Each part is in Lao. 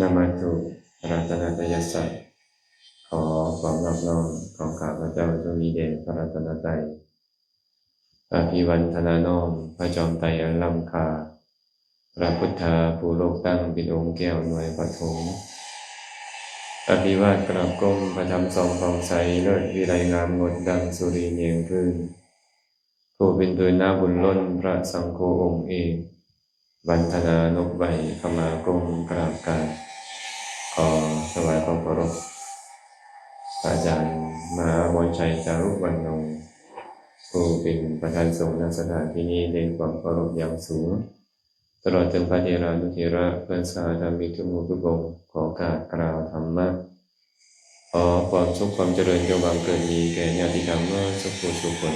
ນະມັດຖຸລັດຕະນະຕະຍັດສະ ຂໍຄວາມນອບນ້ອມຂອງຂ້າພະເຈົ້າຈົ່ງມີແດ່ພະລັດຕະນະໄຕ. ອະພິວັນທະນານ້ອມພະຈອມໄຕອັນລ້ຳຄ່າ, ພະພຸດທະຜູ້ໂລກຕັ້ງເປັນອົງແກ້ວໜ່ວຍປະຖົມ. ອະພິວາດກາບກົ້ມພະທຳສ່ອງຜ່ອງໃສ ເລີດວິໄລງາມງົດດັ່ງສຸລິແຍງພື້ນ. ຜູ້ເປັນພື້ນນາບຸນລົ້ນ ພະສັງໂຄອົງເອກ. ວັນທະນານົບໄຫວ້ ຂະມາກົ້ມກາບການ. ຂໍຖວາຍຄວາມເຄົາລົບ ພະອາຈານມະຫາອະມອນໄຊ ຈາລຸວັນໂນ ຜູ້ເປັນປະທານສົງນະສະຖານທີ່ນີ້ ດ້ວຍຄວາມເຄົາລົບຢ່າງສູງ, ຕະຫຼອດເຖິງພະເຖລານຸເຖລະ ເພື່ອນສາທະມິກທຸກໝູ່ທຸກອົງ ຂໍກາບກ່າວທຳມະ. ຂໍຄວາມສຸກຄວາມຈະເລີນຈົ່ງບັງເກີດມີແກ່ຍາດຕິທຳເໝິດທຸກຜູ້ທຸກຄົນ.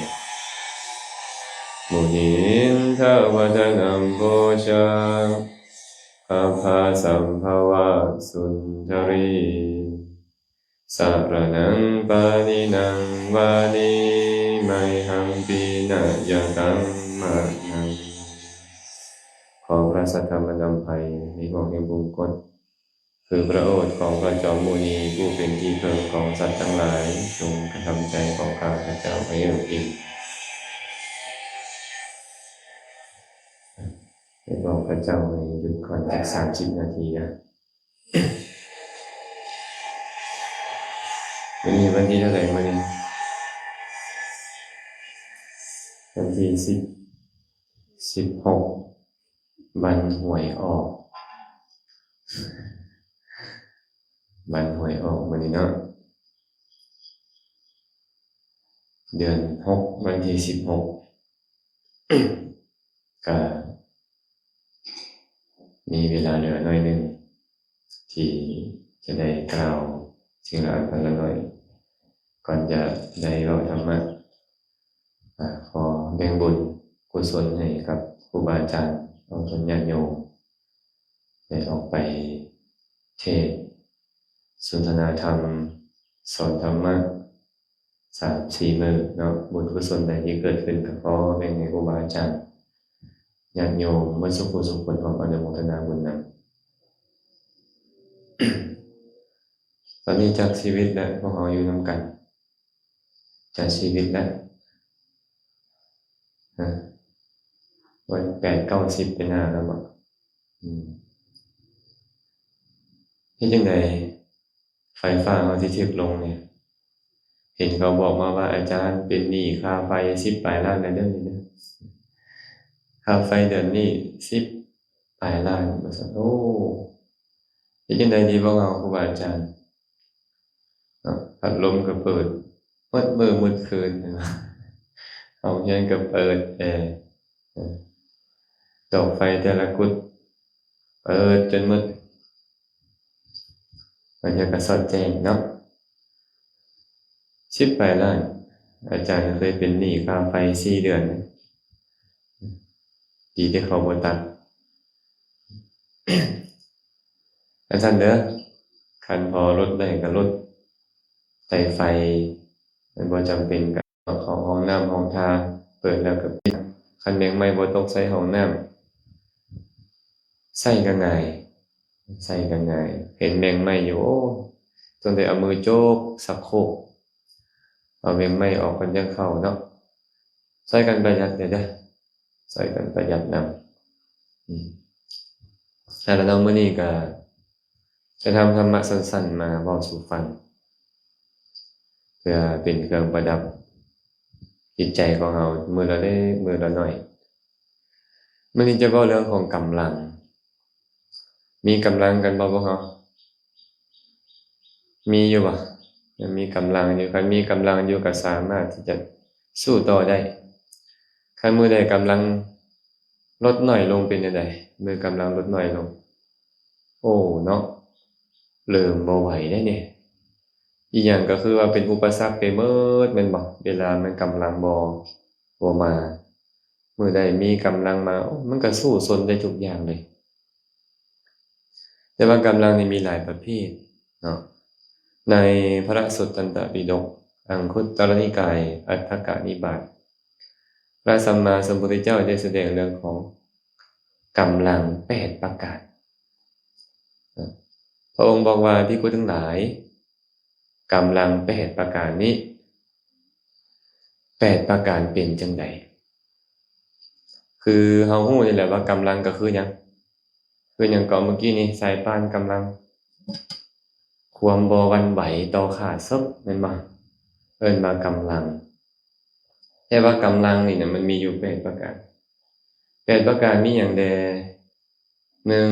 ມຸນິນທະວັດທະນັງປູຊາ ຄັບພະສັມພະວະສຸນທະລີ ສະລະນັງປະນິນັງວາມິ ໄມຫັງປິນະຍະຕັງມະນັງ. ຂໍພະສັດທຳອັນອຳໄພໃນຫ້ວງແຫ່ງວົງກົດ ຄືພະໂອດຂອງພະຈອມມຸນີ ຜູ້ເປັນທີ່ເພິ່ງຂອງສັດທັງຫຼາຍ ຈົ່ງກະທຳໃຈຂອງຂ້າພະເຈົ້າໃຫ້ເອີບອີ່ມ. ໄດ້ບອກພະເຈົ້າໃຫ້ຢຸດກ່ອນຈັກສາມສິບນາທີນະ. ມື້ນີ້ວັນທີເທົ່າໃດມື້ນີ້? ວັນທີສິບ ສິບຫົກ ວັນຫວຍອອກ ວັນຫວຍອອກມື້ນີ້ເນາະ ເດືອນຫົກ ວັນທີສິບຫົກ ກະມີເວລາເຫຼືອໜ້ອຍໜຶ່ງ ທີ່ຈະໄດ້ກ່າວສິ່ງລະອັນພັນລະໜ້ອຍ ກ່ອນຈະໄດ້ເວົ້າທຳມະ. ອາ ຂໍແບ່ງບຸນກຸສົນໃຫ້ກັບຄູບາອາຈານ ເອົາຊົນຍາດໂຍມ ໄດ້ອອກໄປເທດ ສົນທະນາທຳ ສອນທຳມະ ສາມສີ່ມື້ເນາະ. ບຸນກຸສົນໃດທີ່ເກີດຂຶ້ນ ກໍຂໍແບ່ງໃຫ້ຄູບາອາຈານ ຍາດໂຍມເໝິດທຸກຜູ້ທຸກຄົນ ພ້ອມອະນຸໂມທະນາບຸນນຳ. ຕອນນີ້ຈັກຊີວິດແລ້ວ ພວກເຮົາຢູ່ນຳກັນ ຈັກຊີວິດແລ້ວ ຮະ ວ່າແປດເກົ້າສິບໄປໜ້າແລ້ວບໍ? ອືມ ເຮັດຈັ່ງໃດໄຟຟ້າເຮົາຊິຖືກລົງນີ້? ເຫັນເຂົາບອກມາວ່າ ອາຈານເປັນໜີ້ຄ່າໄຟສິບປາຍລ້ານແລ້ວເດີ ນີ້ເດີ ຄ່າໄຟເດືອນນີ້ສິບປາຍລ້ານ ວ່າຊັ້ນ. ໂອ້ ເຮັດຈັ່ງໃດດີພວກເຮົາ ຄູບາອາຈານ? ເນາະ ພັດລົມກໍເປີດໝົດມື້ໝົດຄືນ ເຮົາຮຽນກໍເປີດແອ ເອີ ດອກໄຟແຕ່ລະກຸດເປີດຈົນໝົດ ບາງເທື່ອກໍສອດແຈ້ງເນາະ. ສິບປາຍລ້ານ ອາຈານເຄີຍເປັນໜີ້ຄ່າໄຟສີ່ເດືອນ ດີທີ່ເຂົາບໍ່ຕັດ. ຈັ່ງຊັ້ນເດີ ຄັນພໍລົດໄດ້ກໍລົດ ໄຕໄຟ ມັນບໍ່ຈຳເປັນກໍເຂົ້າຫ້ອງນ້ຳຫ້ອງທ່າ ເປີດແລ້ວກໍປິດ. ຄັນແມງໄມ້ບໍ່ຕົກໃສ່ຫ້ອງນ້ຳ ໃຊ້ກໍງ່າຍ ໃຊ້ກໍງ່າຍ. ເຫັນແມງໄມ້ຢູ່ ໂອ້ ຕ້ອງໄດ້ເອົາມືໂຈກຊັກໂຄກ ເອົາແມງໄມ້ອອກກ່ອນຈັ່ງເຂົ້າເນາະ. ຊ່ອຍກັນປະຢັດແດ່ເດີ ຊ່ອຍກັນປະຢັດນຳ. ອືມ ແລ້ວເນາະ ມື້ນີ້ກໍຈະນຳທຳມະສັ້ນໆມາເວົ້າສູ່ຟັງ ເພື່ອເປັນເຄື່ອງປະດັບຈິດໃຈຂອງເຮົາມື້ລະເລັກມື້ລະໜ້ອຍ. ມື້ນີ້ຈະເວົ້າເລື່ອງຂອງກຳລັງ. ມີກຳລັງກັນບໍ່ພວກເຮົາ? ມີຢູ່ບໍ່? ຍັງມີກຳລັງຢູ່. ຄັນມີກຳລັງຢູ່ກໍສາມາດທີ່ຈະສູ້ຕໍ່ໄດ້. ຄັນມື້ໃດກຳລັງລົດໜ້ອຍລົງເປັນຈັ່ງໃດ? ມື້ກຳລັງລົດໜ້ອຍລົງ ໂອ້ເນາະ ເລີ່ມບໍ່ໄຫວໄດ໋ນີ້. ອີ່ຫຍັງກໍຄືວ່າເປັນອຸປະສັກໄປເໝິດແມ່ນບໍ່? ເວລາມັນກຳລັງບໍ່ ບໍ່ມາ. ມື້ໃດມີກຳລັງມາ ໂອ້ ມັນກໍສູ້ຊົນໄດ້ທຸກຢ່າງເລີຍ. ແຕ່ວ່າກຳລັງນີ້ມີຫຼາຍປະເພດເນາະ. ໃນພະສຸດຕັນຕະປິດົກ ອັງຄຸດຕະລະນິກາຍ ອັດຖະກະນິບາດ ພະສຳມາສຳພຸດທະເຈົ້າໄດ້ສະແດງເລື່ອງຂອງ ກຳລັງແປດປະການ. ພະອົງບອກວ່າ ພິກຂຸທັງຫຼາຍ, ກຳລັງແປດປະການນີ້ ແປດປະການເປັນຈັ່ງໃດ? ຄືເຮົາຮູ້ນີ້ແຫຼະວ່າກຳລັງກໍຄືຫຍັງ? ຄືຫຍັງກໍເມື່ອກີ້ນີ້ ສາຍປານກຳລັງ ຄວາມບໍ່ຫວັ່ນໄຫວຕໍ່ຂ້າສົບ ແມ່ນບໍ່? ເອີ້ນວ່າກຳລັງ. ແຕ່ວ່າກຳລັງນີ້ນະ ມັນມີຢູ່ແປດປະການ. ແປດປະການມີຫຍັງແດ່? ໜຶ່ງ,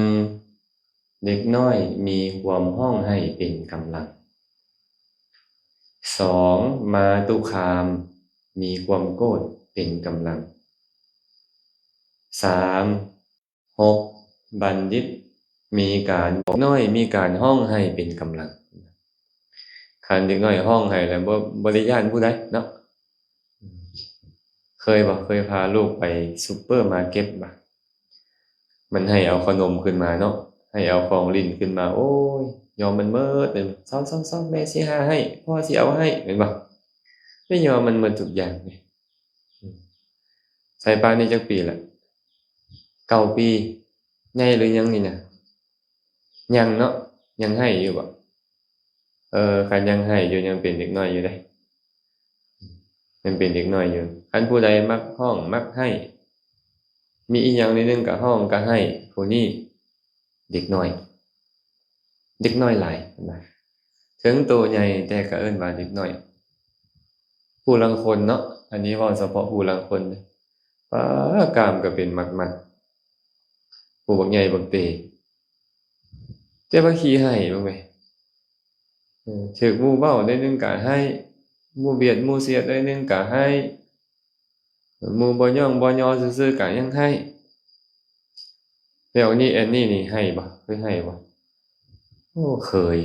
ເດັກນ້ອຍມີຄວາມຮ້ອງໄຫ້ເປັນກຳລັງ. ສອງ, ມາຕຸຄາມມີຄວາມໂກດເປັນກຳລັງ. ສາມ, ຫົກ, ບັນດິດມີການ, ເດັກນ້ອຍມີການຮ້ອງໄຫ້ເປັນກຳລັງ. ຄັນເດັກນ້ອຍຮ້ອງໄຫ້ແລ້ວ ບໍ່, ບໍ່ໄດ້ຢ້ານຜູ້ໃດເນາະ. ເຄີຍບໍ່? ເຄີຍພາລູກໄປຊຸບເປີມາເກັດບໍ່? ມັນໄຫ້ເອົາຂະໜົມຂຶ້ນມາເນາະ, ໄຫ້ເອົາຂອງຫຼິ້ນຂຶ້ນມາ, ໂອ້ຍ, ຍອມມັນເໝິດເລີຍ. ເຊົາໆໆ, ແມ່ຊິຫາໃຫ້, ພໍ່ຊິເອົາໃຫ້, ແມ່ນບໍ່? ໄດ້ຍອມມັນເໝິດທຸກຢ່າງເລີຍ. ອືມ ສາຍປານນີ້ຈັກປີລະ? ເກົ້າປີ. ໃຫຍ່ຫຼືຍັງນີ້ນະ? ຍັງເນາະ, ຍັງໄຫ້ຢູ່ບໍ? ເອີ, ຄັນຍັງໄຫ້ຢູ່ ຍັງເປັນເດັກນ້ອຍຢູ່ເດ້, ຍັງເປັນເດັກນ້ອຍຢູ່. ຄັນຜູ້ໃດມັກຮ້ອງ ມັກໄຫ້, ມີອີ່ຫຍັງໜ້ອຍໜຶ່ງກໍຮ້ອງກໍໄຫ້, ຜູ້ນີ້ເດັກນ້ອຍ, ເດັກນ້ອຍຫຼາຍນະ. ເຖິງໂຕໃຫຍ່ແຕ່ກໍເອີ້ນວ່າເດັກນ້ອຍ. ຜູ້ລາງຄົນເນາະ, ອັນນີ້ເວົ້າສະເພາະຜູ້ລາງຄົນເດ້, ປາ ກ້າມກໍເປັນມັດໆ, ຜູ້ບັກໃຫຍ່ບັກເຕ, ແຕ່ວ່າຂີ້ໄຫ້ເບິ່ງແມ. ເອີ, ຖືກໝູ່ເວົ້າໜ້ອຍໜຶ່ງກະໄຫ້, ໝູ່ບຽດໝູ່ສຽດໜ້ອຍໜຶ່ງກະໄຫ້, ໝູ່ບໍ່ຍ້ອງບໍ່ຍໍຊື່ໆກະຍັງໄຫ້. ແລ້ວນີ້ແອນນີ້ນີ້ໄຫ້ບໍ່? ເຄີຍໄຫ້ບໍ່? ໂອ້ ເຄີຍ.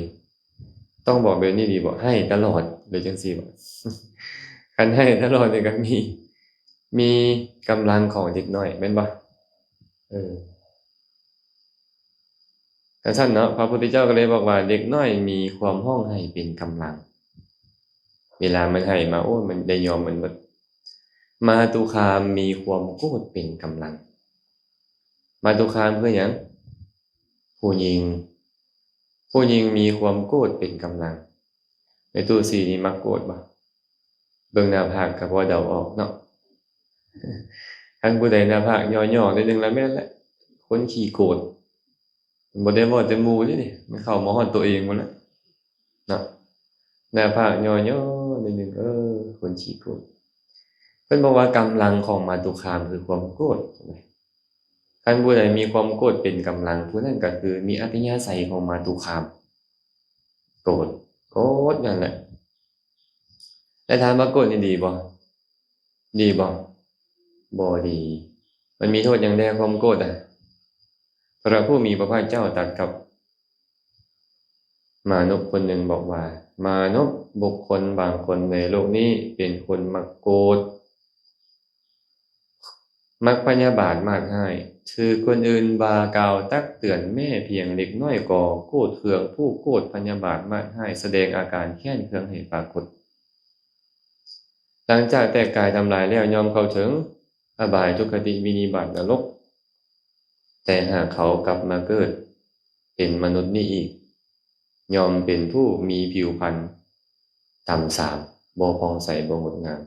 ຕ້ອງບອກແບບນີ້ດີບໍ່? ໄຫ້ຕະຫຼອດ ຫຼືຈັ່ງຊີ້ບໍ່? ຄັນໄຫ້ຕະຫຼອດນີ້ກໍມີ, ມີກຳລັງຂອງເດັກນ້ອຍແມ່ນບໍ່? ເອີ. ຈັ່ງຊັ້ນເນາະ, ພະພຸດທະເຈົ້າກໍເລີຍບອກວ່າ ເດັກນ້ອຍມີຄວາມຮ້ອງໄຫ້ເປັນກຳລັງ. ເວລາມັນໄຫ້ມາ, ໂອ້ຍ, ມັນໄດ້ຍອມມັນໝົດ. ມາຕຸຄາມມີຄວາມໂກດເປັນກຳລັງ. ມາຕຸຄາມຄືຫຍັງ? ຜູ້ຍິງ. ຜູ້ຍິງມີຄວາມໂກດເປັນກຳລັງ. ແມ່ຕູ້ສີນີ້ມັກໂກດບໍ່? ເບິ່ງໜ້າຜາກກໍພໍເດົາອອກເນາະ. ຄັນຜູ້ໃດໜ້າຜາກຫຍໍ້ໆໜ້ອຍໜຶ່ງລະແມ່ນແຫຼະ, ຄົນຂີ້ໂກດ. ບໍ່ໄດ້ເວົ້າແຕ່ໝູ່ເດ້ນີ້, ມັນເຂົ້າມາຮອດຕົວເອງໝົດແລ້ວເນາະ. ໜ້າຜາກຫຍໍ້ໆໜ້ອຍໜຶ່ງ, ເອີ, ຄົນຂີ້ໂກດ. ເພິ່ນບອກວ່າກຳລັງຂອງມາຕຸຄາມຄືຄວາມໂກດ. ຄັນຜູ້ໃດມີຄວາມໂກດເປັນກຳລັງ, ຜູ້ນັ້ນກໍຄືມີອັດຕະຍາໄສຂອງມາຕຸຄາມ. ໂກດ, ໂກດນັ້ນແຫຼະ. ແລະ ຖາມວ່າໂກດນີ້ດີບໍ່? ດີບໍ່? ບໍ່ດີ. ມັນມີໂທດຫຍັງແດ່ຄວາມໂກດນະ? ພະຜູ້ມີພະພາກເຈົ້າຕັດກັບມານົບຄົນໜຶ່ງບອກວ່າ, ມານົບ, ບຸກຄົນບາງຄົນໃນໂລກນີ້ເປັນຄົນມັກໂກດ. ມັກພະຍາບາດມາດຮ້າຍ, ຖືກຄົນອື່ນວ່າກ່າວຕັກເຕືອນແມ້ພຽງເລັກນ້ອຍກໍໂກດເຄືອງ, ຜູ້ໂກດພະຍາບາດມາດຮ້າຍສະແດງອາການແຄ້ນເຄືອງໃຫ້ປາກົດ. ຫຼັງຈາກແຕກກາຍທຳລາຍແລ້ວ ຍ່ອມເຂົ້າເຖິງອະບາຍ, ທຸກຄະຕິ, ວິນິບາດ, ນະລົກ. ແຕ່ຫາກເຂົາກັບມາເກີດເປັນມະນຸດນີ້ອີກ, ຍ່ອມເປັນຜູ້ມີຜິວພັນຕ່ຳສາມ, ບໍ່ຜ່ອງໃສ, ບໍ່ງົດງາມ.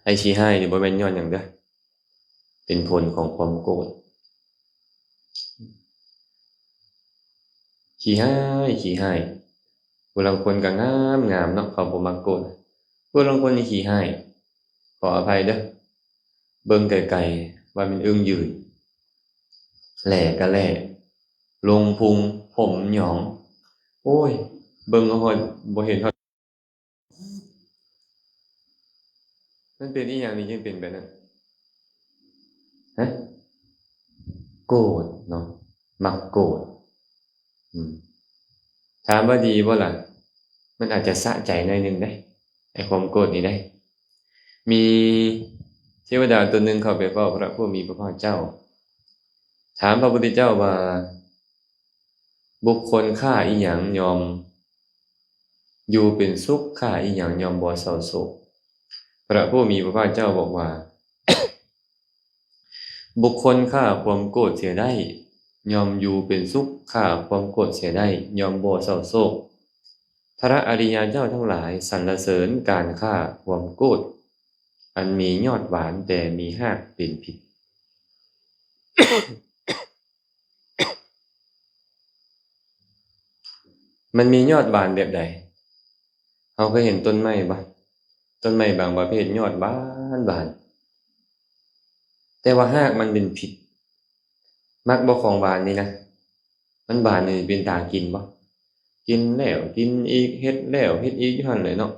ໄອ້ຂີ້ຮ້າຍນີ້ບໍ່ແມ່ນຍ້ອນຫຍັງເດີ້, ເປັນຜົນຂອງຄວາມໂກດ. ຂີ້ຮ້າຍ, ຂີ້ຮ້າຍ. ຜູ້ລາງຄົນກໍງາມ, ງາມເນາະ, ເຂົາບໍ່ມັກໂກດ. ຜູ້ລາງຄົນນີ້ຂີ້ຮ້າຍ. ຂໍອະໄພເດີ້, ເບິ່ງໄກໆວ່າແມ່ນອຶ່ງຢືນ, ແຫຼກໍແຫຼ, ລົງພຸງ, ຜົມຫຍອງ. ໂອ້ຍ, ເບິ່ງເອົາຮອດ, ບໍ່ເຫັນຮອດ. ມັນເປັນອີ່ຫຍັງນີ້ຈຶ່ງເປັນແບບນັ້ນ? ຮະ? ໂກດເນາະ, ມັກໂກດ. ອືມ. ຖາມວ່າດີບໍ່ລະ? ມັນອາດຈະສະໃຈໜ້ອຍໜຶ່ງເດ້, ໄອ້ຄວາມໂກດນີ້ເດ້. ມີເທວະດາຕົນໜຶ່ງເຂົ້າໄປເຝົ້າພະຜູ້ມີພະພາກເຈົ້າ, ຖາມພະພຸດທະເຈົ້າວ່າ, ບຸກຄົນຂ້າອີ່ຫຍັງຍ່ອມຢູ່ເປັນສຸກ, ຂ້າອີ່ຫຍັງຍ່ອມບໍ່ເສົ້າໂສກ? ພະຜູ້ມີພະພາກເຈົ້າບອກວ່າ, ບຸກຄົນຂ້າຄວາມໂກດເສຍໄດ້ ຍ່ອມຢູ່ເປັນສຸກ, ຂ້າຄວາມໂກດເສຍໄດ້ ຍ່ອມບໍ່ເສົ້າໂສກ. ພະອະລິຍະເຈົ້າທັງຫຼາຍ ສັນລະເສີນການຂ້າຄວາມໂກດ ອັນມີຍອດຫວານແຕ່ມີຮາກເປັນພິດ. ມັນມີຍອດຫວານແບບໃດ? ເຮົາເຄີຍເຫັນຕົ້ນໄມ້ບໍ່? ຕົ້ນໄມ້ບາງປະເພດຍອດຫວານຫວານ ແຕ່ວ່າຮາກມັນເປັນພິດ. ມັກບໍ່ຂອງຫວານນີ້ນະ? ມັນຫວານນີ້ເປັນຕາກິນບໍ່? ກິນແລ້ວກິນອີກ ເຮັດແລ້ວເຮັດອີກຢູ່ຫັ້ນແຫຼະເນາະ.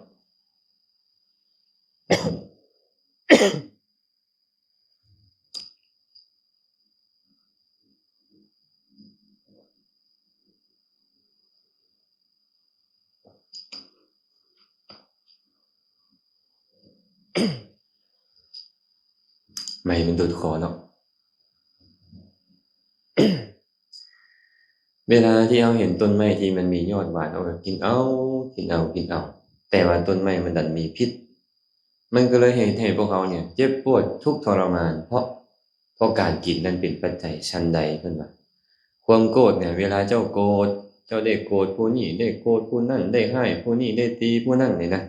ໄມ້ມັນໂດດຄໍເນາະ. ເວລາທີ່ເຮົາເຫັນຕົ້ນໄມ້ທີ່ມັນມີຍອດຫວານ ເຮົາກໍກິນເອົາ ກິນເອົາ ກິນເອົາ ແຕ່ວ່າຕົ້ນໄມ້ມັນດັນມີພິດ. ມັນກໍເລີຍເຮັດໃຫ້ພວກເຮົານີ້ເຈັບປວດທຸກທໍລະມານ ເພາະ ເພາະການກິນນັ້ນເປັນປັດໄຈ. ສັນໃດ ເພິ່ນວ່າ ຄວາມໂກດນີ້ ເວລາເຈົ້າໂກດ ເຈົ້າໄດ້ໂກດຜູ້ນີ້ ໄດ້ໂກດຜູ້ນັ້ນ ໄດ້ຮ້າຍຜູ້ນີ້ ໄດ້ຕີຜູ້ນັ້ນນີ້ນະ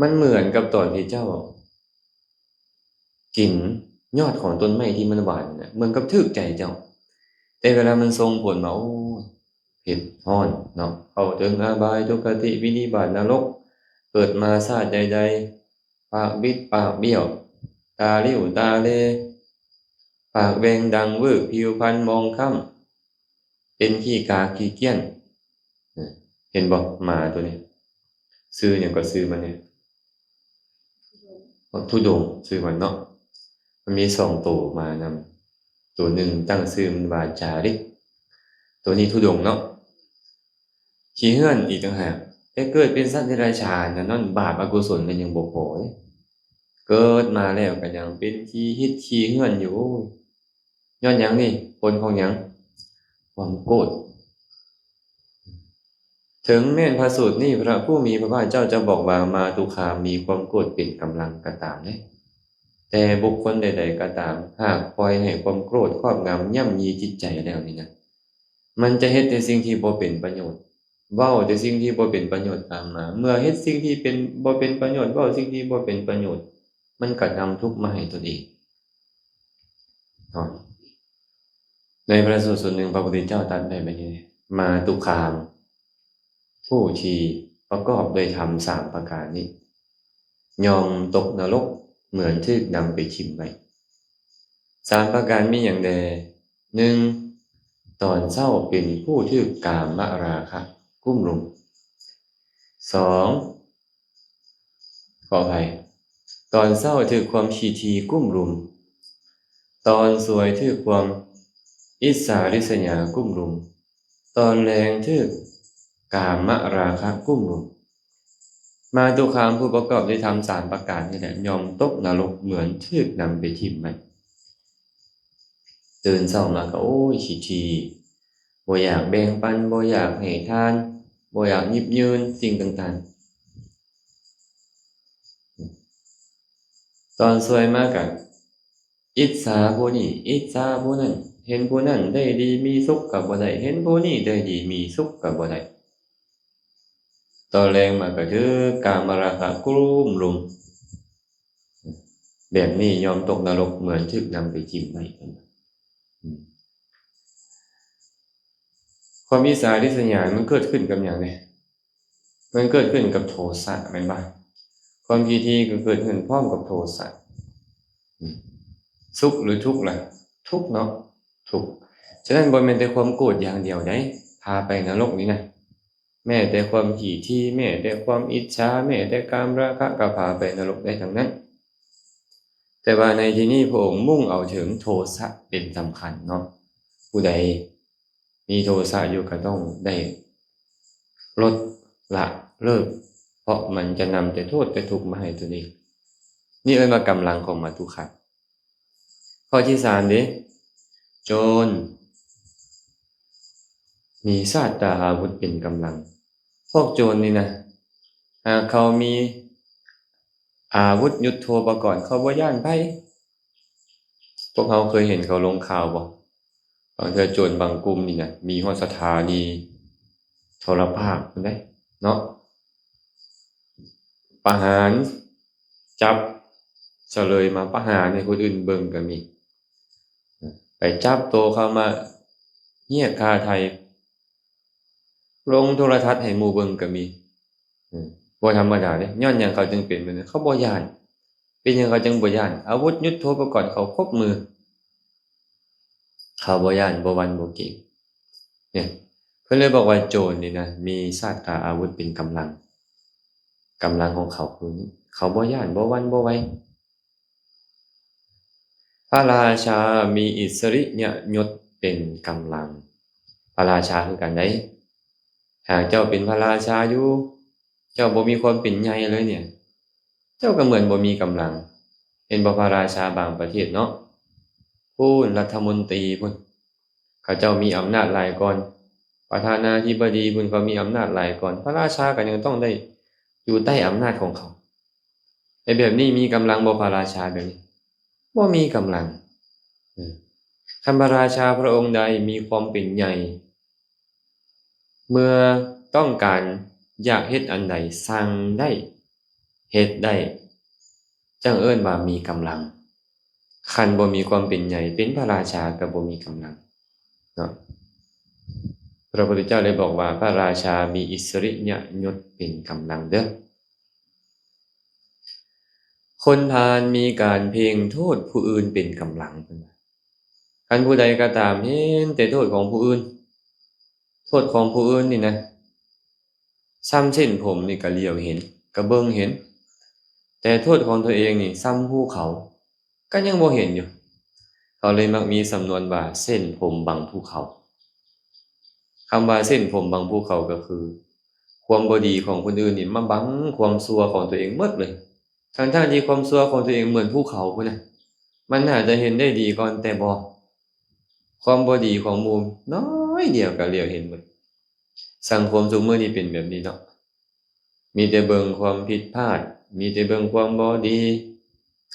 ມັນເໝືອນກັບຕອນທີ່ເຈົ້າ ກິນຍອດຂອງຕົ້ນໄມ້ທີ່ມັນຫວານນັ້ນນະ ເໝືອນກັບຖືກໃຈເຈົ້າ. ແຕ່ເວລາມັນສົ່ງຜົນມາ ໂອ້ຍ ເຜັດຮ້ອນເນາະ ເຂົ້າເຖິງອະບາຍ ທຸກຄະຕິ ວິນິບາດ ນະລົກ ເກີດມາຊາດໃດໆ ປາກບິດປາກບ້ຽວ ຕາລິ້ວຕາເລ ປາກແຫວ່ງດັງວືກ ຜິວພັນໝອງຄ້ຳ ເປັນຂີ້ກາຂີ້ກ້ຽນ. ເຫັນບໍ່ ໝາໂຕນີ້ ຊື່ຫຍັງກໍຊື່ມັນນີ້? ບັກທຸດົງ ຊື່ມັນເນາະ. ມັນມີສອງໂຕມານຳ ໂຕໜຶ່ງຕັ້ງຊື່ມັນວ່າຈາລິກ ໂຕນີ້ທຸດົງເນາະ. ຂີ້ເຫື່ອນອີກຕ່າງຫາກ ແຕ່ເກີດເປັນສັດເດຍລະສານນັ້ນ ບາບອະກຸສົນມັນຍັງບໍ່ພໍເດ້ ເກີດມາແລ້ວກໍຍັງເປັນຂີ້ຫິດຂີ້ເຫື່ອນຢູ່. ໂອ້ຍ ຍ້ອນຫຍັງນີ້? ຜົນຂອງຫຍັງ? ຄວາມໂກດ. ເຖິງແມ່ນພະສູດນີ້ ພະຜູ້ມີພະພາກເຈົ້າຈະບອກວ່າ ມາຕຸຄາມມີຄວາມໂກດເປັນກຳລັງກໍຕາມເດ້ ແຕ່ບຸກຄົນໃດໆກໍຕາມ ຫາກປ່ອຍໃຫ້ຄວາມໂກດຄອບງຳຍ່ຳຢີຈິດໃຈແລ້ວນີ້ນະ ມັນຈະເຮັດແຕ່ສິ່ງທີ່ບໍ່ເປັນປະໂຫຍດ ເວົ້າແຕ່ສິ່ງທີ່ບໍ່ເປັນປະໂຫຍດຕາມມາ. ເມື່ອເຮັດສິ່ງທີ່ເປັນ ບໍ່ເປັນປະໂຫຍດ ເວົ້າສິ່ງທີ່ບໍ່ເປັນປະໂຫຍດ ມັນກະນຳທຸກມາໃຫ້ຕົນເອງເນາະ. ໃນພະສູດສູດໜຶ່ງ ພະພຸດທະເຈົ້າຕັດໄວ້ແບບນີ້ ມາຕຸຄາມ ຜູ້ທີ່ປະກອບດ້ວຍທຳສາມປະການນີ້ ຍ່ອມຕົກນະລົກເໝືອນຖືກນຳໄປຖິ້ມໄວ້. ສາມປະການມີຫຍັງແດ່? ໜຶ່ງ ຕອນເຊົ້າເປັນຜູ້ຖືກກາມະລາຄະກຸ້ມລຸມ. ສອງ ຂໍອະໄພ ຕອນເຊົ້າຖືກຄວາມຂີ້ຖີ່ກຸ້ມລຸມ, ຕອນສວຍຖືກຄວາມອິດສາລິດສະຫຍາກຸ້ມລຸມ, ຕອນແລງຖືກກາມະລາຄະກຸ້ມລຸມ. ມາຕຸຄາມຜູ້ປະກອບດ້ວຍທຳສາມປະການນີ້ແຫຼະ ຍ່ອມຕົກນະລົກເໝືອນຖືກນຳໄປຖິ້ມໄວ້. ຕື່ນເຊົ້າມາກໍ ໂອ້ຍ ຂີ້ຖີ່ ບໍ່ຢາກແບ່ງປັນ ບໍ່ຢາກໃຫ້ທານ ບໍ່ຢາກຫຍິບຢືນສິ່ງຕ່າງໆ. ຕອນສວຍມາກໍອິດສາຜູ້ນີ້ ອິດສາຜູ້ນັ້ນ ເຫັນຜູ້ນັ້ນໄດ້ດີມີສຸກກໍບໍ່ໄດ້ ເຫັນຜູ້ນີ້ໄດ້ດີມີສຸກກໍບໍ່ໄດ້. ຕອນແລງມາກໍຖືກກາມະລາຄະກຸ້ມລຸມ. ແບບນີ້ຍ່ອມຕົກນະລົກເໝືອນຖືກນຳໄປຖິ້ມໄວ້. ຄວາມອິດສາລິດສະຫຍາມັນເກີດຂຶ້ນກັບຫຍັງເດ? ມັນເກີດຂຶ້ນກັບໂທສະແມ່ນບໍ່? ຄວາມຂີ້ຖີ່ກໍເກີດຂຶ້ນພ້ອມກັບໂທສະ. ສຸກຫຼືທຸກລະ? ທຸກເນາະ ທຸກ. ສະນັ້ນບໍ່ແມ່ນແຕ່ຄວາມໂກດຢ່າງດຽວໃດ ພາໄປນະລົກນີ້ນະ. ແມ້ແຕ່ຄວາມຂີ້ຖີ່ ແມ້ແຕ່ຄວາມອິດສາ ແມ້ແຕ່ກາມລາຄະ ກໍພາໄປນະລົກໄດ້ທັງນັ້ນ. ແຕ່ວ່າໃນທີ່ນີ້ພະອົງມຸ່ງເອົາເຖິງໂທສະເປັນສຳຄັນເນາະ. ຜູ້ໃດມີໂທສະຢູ່ກໍຕ້ອງໄດ້ລົດລະເລີກ ເພາະມັນຈະນຳແຕ່ໂທດແຕ່ທຸກມາໃຫ້ຕົນເອງ. ນີ້ເອີ້ນວ່າກຳລັງຂອງມາຕຸຄາມ. ຂໍ້ທີສາມເດ ໂຈນມີຊາດຕາອາວຸດເປັນກຳລັງ. ພວກໂຈນນີ້ນະ ຫາກເຂົາມີອາວຸດຍຸດໂທປະກອນ ເຂົາບໍ່ຢ້ານໃຜ. ພວກເຮົາເຄີຍເຫັນເຂົາລົງຂ່າວບໍ່? ບາງເທື່ອໂຈນບາງກຸ່ມນີ້ນະ ມີຮອດສະຖານີໂທລະພາບພຸ້ນເດ້ເນາະ ປະຫານ ຈັບສະເລີຍມາປະຫານໃຫ້ຄົນອື່ນເບິ່ງກໍມີ ໄປຈັບໂຕເຂົາມາຮຽກຄ່າໄຖ່ ລົງໂທລະທັດໃຫ້ໝູ່ເບິ່ງກໍມີ. ອືມ ບໍ່ທຳມະດາເດ້. ຍ້ອນຫຍັງເຂົາຈຶ່ງເປັນແບບນັ້ນ? ເຂົາບໍ່ຢ້ານ. ເປັນຫຍັງເຂົາຈຶ່ງບໍ່ຢ້ານ? ອາວຸດຍຸດໂທປະກອນເຂົາຄົບມື. ເຂົາບໍ່ຢ້ານ, ບໍ່ຫວັ່ນ, ບໍ່ເກງ. ເນຍ ເພິ່ນເລີຍບອກວ່າໂຈນນີ້ນະ ມີຊາດຕາອາວຸດເປັນກຳລັງ. ກຳລັງຂອງເຂົາຄືນີ້ ເຂົາບໍ່ຢ້ານ, ບໍ່ຫວັ່ນ, ບໍ່ໄຫວ. ພະລາຊາມີອິດສະລິຍະຍົດເປັນກຳລັງ. ພະລາຊາຄືກັນໃດ໋. ຫາກເຈົ້າເປັນພະລາຊາຢູ່, ເຈົ້າບໍ່ມີຄວາມເປັນໃຫຍ່ເລີຍເນຍ, ເຈົ້າກໍເໝືອນບໍ່ມີກຳລັງ. ເຫັນບໍ່ ພະລາຊາບາງປະເທດເນາະ, ພຸ້ນ ລັດຖະມົນຕີພຸ້ນ ເຂົາເຈົ້າມີອຳນາດຫຼາຍກ່ອນ, ປະທານາທິບໍດີພຸ້ນ ເຂົາມີອຳນາດຫຼາຍກ່ອນ, ພະລາຊາກໍຍັງຕ້ອງໄດ້ຢູ່ໃຕ້ອຳນາດຂອງເຂົາ. ແລະ ແບບນີ້ມີກຳລັງບໍ່ ພະລາຊາແບບນີ້? ບໍ່ມີກຳລັງ. ເອີ ຄັນພະລາຊາພະອົງໃດມີຄວາມເປັນໃຫຍ່ ເມື່ອຕ້ອງການຢາກເຮັດອັນໃດ ສັ່ງໄດ້ ເຮັດໄດ້ ຈັ່ງເອີ້ນວ່າມີກຳລັງ. ຄັນບໍ່ມີຄວາມເປັນໃຫຍ່ ເປັນພະລາຊາກໍບໍ່ມີກຳລັງເນາະ. ພະພຸດທະເຈົ້າໄດ້ບອກວ່າ ພະລາຊາມີອິດສະລິຍະຍົດເປັນກຳລັງເດີ້. ຄົນພານມີການເພັ່ງໂທດຜູ້ອື່ນເປັນກຳລັງ ເພິ່ນວ່າ. ຄັນຜູ້ໃດກໍຕາມເຫັນແຕ່ໂທດຂອງຜູ້ອື່ນ, ໂທດຂອງຜູ້ອື່ນນີ້ນະ ສ່ຳເສັ້ນຜົມນີ້ກໍຫຼຽວເຫັນ, ກໍເບິ່ງເຫັນ, ແຕ່ໂທດຂອງຕົວເອງນີ້ສ່ຳພູເຂົາ ກໍຍັງບໍ່ເຫັນຢູ່. ເຂົາເລີຍມັກມີສຳນວນວ່າ ເສັ້ນຜົມບັງພູເຂົາ. ຄຳວ່າເສັ້ນຜົມບັງພູເຂົາ ກໍຄື ຄວາມບໍ່ດີຂອງຄົນອື່ນນີ້ມາບັງຄວາມຊົ່ວຂອງຕົວເອງໝົດເລີຍ. ທັງໆທີ່ຄວາມຊົ່ວຂອງຕົວເອງເໝືອນພູເຂົາພຸ້ນນະ, ມັນໜ້າຈະເຫັນໄດ້ດີກ່ອນ, ແຕ່ບໍ່, ຄວາມບໍ່ດີຂອງໝູ່ນ້ອຍດຽວກໍຫຼຽວເຫັນໝົດ. ສັງຄົມທຸກມື້ນີ້ເປັນແບບນີ້ເນາະ, ມີແຕ່ເບິ່ງຄວາມຜິດພາດ, ມີແຕ່ເບິ່ງຄວາມບໍ່ດີ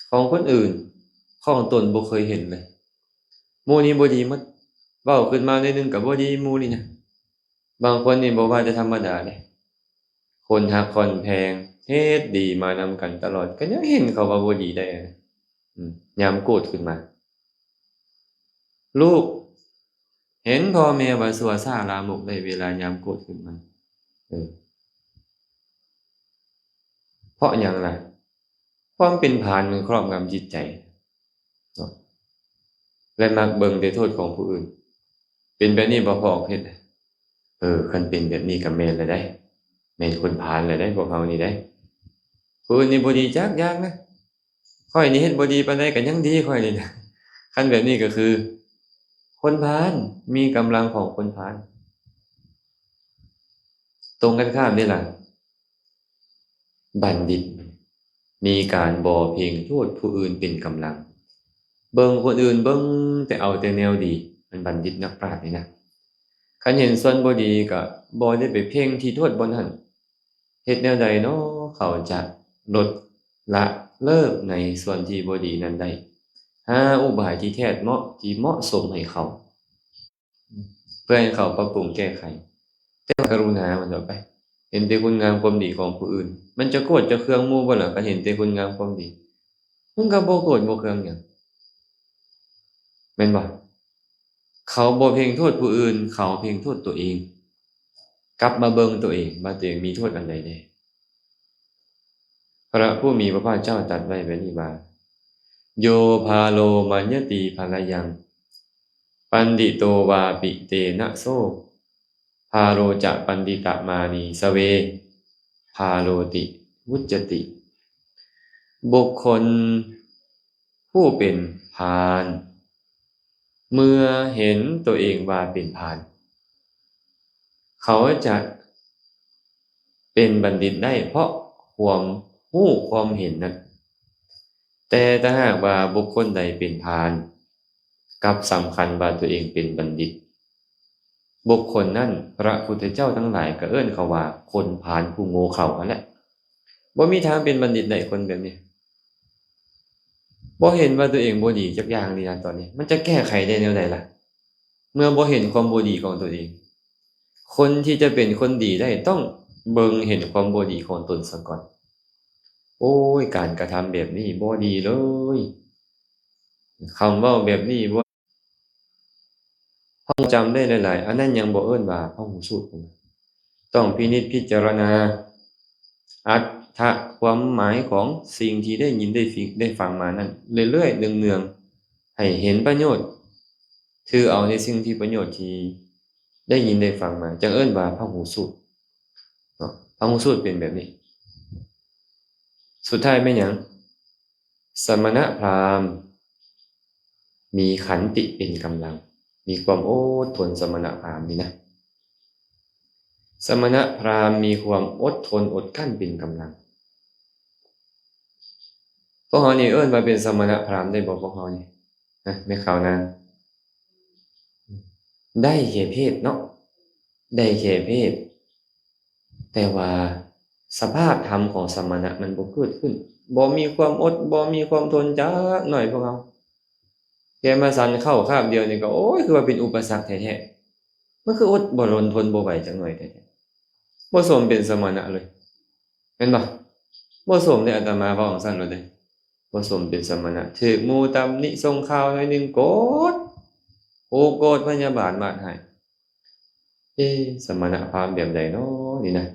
ຂອງຄົນອື່ນ, ຂອງຕົນບໍ່ເຄີຍເຫັນເລີຍ. ໝູ່ນີ້ບໍ່ດີໝົດ, ເວົ້າຂຶ້ນມາໜ້ອຍໜຶ່ງກໍບໍ່ດີໝູ່ນີ້ນະ. ບາງຄົນນີ້ບໍ່ວ່າແຕ່ທຳມະດາເດ້, ຄົນຮັກຄົນແພງ ເຮັດດີມານຳກັນຕະຫຼອດ ກໍຍັງເຫັນເຂົາວ່າບໍ່ດີໄດ້. ອືມ ຍາມໂກດຂຶ້ນມາ, ລູກເຫັນພໍ່ແມ່ວ່າຊົ່ວຊ້າລາມົກໄດ້ເວລາຍາມໂກດຂຶ້ນມາ. ເອີ ເພາະຫຍັງລະ? ຄວາມເປັນພານມັນຄອບງຳຈິດໃຈເນາະ ແລະ ມັກເບິ່ງແຕ່ໂທດຂອງຜູ້ອື່ນ. ເປັນແບບນີ້ບໍ່ ພໍ່ອອກເພັດ? ເອີ ຄັນເປັນແບບນີ້ກໍແມ່ນແລ້ວໃດ໋, ແມ່ນຄົນພານແລ້ວໃດ໋ ພວກເຮົານີ້ໃດ໋. ຜູ້ອື່ນນີ້ບໍ່ດີຈັກຢ່າງນະ, ຂ້ອຍນີ້ເຮັດບໍ່ດີປານໃດກໍຍັງດີຂ້ອຍນີ້ນະ. ຄັນແບບນີ້ກໍຄືຄົນພານ, ມີກຳລັງຂອງຄົນພານ. ຕົງກັນຂ້າມເດ້ລະ, ບັນດິດມີການບໍ່ເພັ່ງໂທດຜູ້ອື່ນເປັນກຳລັງ, ເບິ່ງຄົນອື່ນເບິ່ງແຕ່ເອົາແຕ່ແນວດີ, ອັນບັນດິດນັກປາດນີ້ນະ. ຄັນເຫັນສ່ວນບໍ່ດີກໍບໍ່ໄດ້ໄປເພັ່ງທີ່ໂທດບ່ອນນັ້ນ. ເຮັດແນວໃດເນາະ ເຂົາຈະລົດລະເລີກໃນສ່ວນທີ່ບໍ່ດີນັ້ນໄດ້? ຫາອຸບາຍທີ່ແທດເໝາະ, ທີ່ເໝາະສົມໃຫ້ເຂົາ. ເພື່ອໃຫ້ເຂົາປັບປຸງແກ້ໄຂ. ແຕ່ວ່າກະລຸນາມັນເຖາະໄປ, ເຫັນແຕ່ຄຸນງາມຄວາມດີຂອງຜູ້ອື່ນ. ມັນຈະໂກດຈະເຄືອງໝູ່ບໍ່ລະ ຄັນເຫັນແຕ່ຄຸນງາມຄວາມດີ? ມັນກໍບໍ່ໂກດບໍ່ເຄືອງຫຍັງ, ແມ່ນບໍ່? ເຂົາບໍ່ເພັ່ງໂທດຜູ້ອື່ນ, ເຂົາເພັ່ງໂທດຕົວເອງ. ກັບມາເບິ່ງຕົວເອງວ່າຕົວເອງມີໂທດອັນໃດແດ່. ພະຜູ້ມີພະພາກເຈົ້າຕັດໄວ້ແບບນີ້ວ່າ ໂຍພາໂລມັນຍະຕິພາລະຍັງ ປັນດິໂຕວາປິເຕນະໂສ ພາໂລຈະປັນດິຕະມານີສະເວ ພາໂລຕິວຸດຈະຕິ. ບຸກຄົນຜູ້ເປັນພານ ເມື່ອເຫັນຕົວເອງວ່າເປັນພານ ເຂົາຈະເປັນບັນດິດໄດ້ເພາະຄວາມຮູ້ຄວາມເຫັນນັ້ນ. ແຕ່ຖ້າຫາກວ່າບຸກຄົນໃດເປັນພານ ກັບສຳຄັນວ່າຕົວເອງເປັນບັນດິດ, ບຸກຄົນນັ້ນ ພະພຸດທະເຈົ້າທັງຫຼາຍກໍເອີ້ນເຂົາວ່າຄົນພານຜູ້ໂງ່ເຂົາຫັ້ນແຫຼະ. ບໍ່ມີທາງເປັນບັນດິດໄດ້ຄົນແບບນີ້. ບໍ່ເຫັນວ່າຕົວເອງບໍ່ດີຈັກຢ່າງນີ້ນະ ຕອນນີ້ມັນຈະແກ້ໄຂໄດ້ແນວໃດລະ? ເມື່ອບໍ່ເຫັນຄວາມບໍ່ດີຂອງຕົວເອງ, ຄົນທີ່ຈະເປັນຄົນດີໄດ້ຕ້ອງເບິ່ງເຫັນຄວາມບໍ່ດີຂອງຕົນສາກ່ອນ. ໂອ້ຍ ການກະທຳແບບນີ້ບໍ່ດີເລີຍ, ຄຳເວົ້າແບບນີ້ບໍ່ ທ່ອງຈຳໄດ້ຫຼາຍໆ ອັນນັ້ນຍັງບໍ່ເອີ້ນວ່າພະຫູສູດ. ຕ້ອງພິນິດພິຈາລະນາອັດຖະຄວາມໝາຍຂອງສິ່ງທີ່ໄດ້ຍິນໄດ້ຟັງ ໄດ້ຟັງມານັ້ນເລື້ອຍໆ ເນືອງໆ ໃຫ້ເຫັນປະໂຫຍດ, ຖືເອົາໃນສິ່ງທີ່ປະໂຫຍດທີ່ໄດ້ຍິນໄດ້ຟັງມາ ຈັ່ງເອີ້ນວ່າພະຫູສູດເນາະ. ພະຫູສູດເປັນແບບນີ້. ສຸດທ້າຍແມ່ນຫຍັງ? ສະມະນະພາມມີຂັນຕິເປັນກຳລັງ, ມີຄວາມອົດທົນ. ສະມະນະພາມນີ້ນະ, ສະມະນະພາມມີຄວາມອົດທົນອົດກັ້ນເປັນກຳລັງ. ພວກເຮົານີ້ເອີ້ນວ່າເປັນສະມະນະພາມໄດ້ບໍ່ ພວກເຮົານີ້? ນະ ແມ່ຂາວນາງ? ໄດ້ແຄ່ເພດເນາະ, ໄດ້ແຄ່ເພດ. ແຕ່ວ່າສະພາບທຳຂອງສະມະນະມັນບໍ່ເກີດຂຶ້ນ, ບໍ່ມີຄວາມອົດ, ບໍ່ມີຄວາມທົນຈັກໜ້ອຍພວກເຮົາ. ແຕ່ມາສັນເຂົ້າຄາບດຽວນີ້ກໍ ໂອ້ຍ ຄືວ່າເປັນອຸປະສັກແທ້ໆ. ມັນຄືອົດບໍ່ທົນ ທົນບໍ່ໄຫວຈັກໜ້ອຍແທ້ໆ. ບໍ່ສົມເປັນສະມະນະເລີຍ ແມ່ນບໍ່? ບໍ່ສົມເດ້, ອາດຕະມາເວົ້າຈັ່ງຊັ້ນໂລດເດ້. ບໍ່ສົມເປັນສະມະນະ, ຖືກໝູ່ຕຳໜິສົ່ງຂ່າວໜ້ອຍໜຶ່ງໂກດ, ໂອ້ ໂກດພະຍາບາດມາດຮ້າຍ. ເອ ສະມະນະພາມແບບໃດເນາະນີ້ນະ?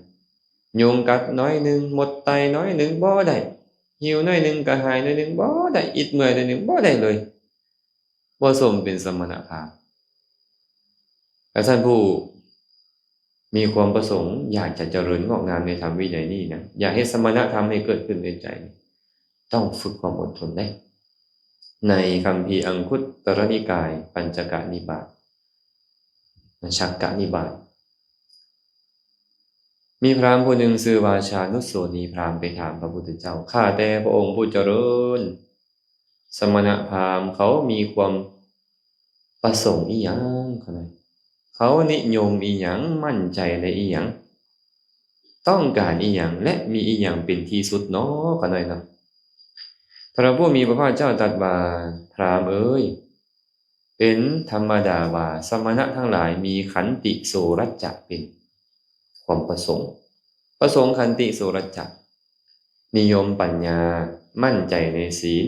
ຍຸງກັດໜ້ອຍໜຶ່ງ, ມົດໄຕ່ໜ້ອຍໜຶ່ງບໍ່ໄດ້, ຫິວໜ້ອຍໜຶ່ງ, ກະຫາຍໜ້ອຍໜຶ່ງບໍ່ໄດ້, ອິດເມື່ອຍໜ້ອຍໜຶ່ງບໍ່ໄດ້ເລີຍ. ບໍ່ສົມເປັນສະມະນະພາມ. ແລະ ທ່ານຜູ້ມີຄວາມປະສົງຢາກຈະຈະເລີນງອກງາມໃນທຳວິໄນນີ້ນະ, ຢາກເຮັດສະມະນະທຳໃຫ້ເກີດຂຶ້ນໃນໃຈ, ຕ້ອງຝຶກຄວາມອົດທົນເດ້. ໃນຄຳພີອັງຄຸດຕະລະນິກາຍ ປັນຈະກະນິບາດ, ປັນຈະກະນິບາດ, ມີພຣາມຜູ້ໜຶ່ງຊື່ວ່າຊານຸດໂສນີພຣາມໄປຖາມພະພຸດທະເຈົ້າ, ຂ້າແຕ່ພະອົງຜູ້ຈະເລີນ, ສະມະນະພາມເຂົາມີຄວາມປະສົງອີ່ຫຍັງ? ເຂົານັ້ນ ເຂົານິຍົມອີ່ຫຍັງ? ໝັ້ນໃຈໃນອີ່ຫຍັງ? ຕ້ອງການອີ່ຫຍັງ ແລະ ມີອີ່ຫຍັງເປັນທີ່ສຸດເນາະ? ເຂົານັ້ນນະ. ພະຜູ້ມີພະພາກເຈົ້າຕັດວ່າ, ພຣາມເອີຍ, ເປັນທຳມະດາວ່າສະມະນະທັງຫຼາຍມີຂັນຕິໂສລັດຈະເປັນຄວາມປະສົງ, ປະສົງຂັນຕິໂສລັດຈະ, ນິຍົມປັນຍາ, ໝັ້ນໃຈໃນສີນ,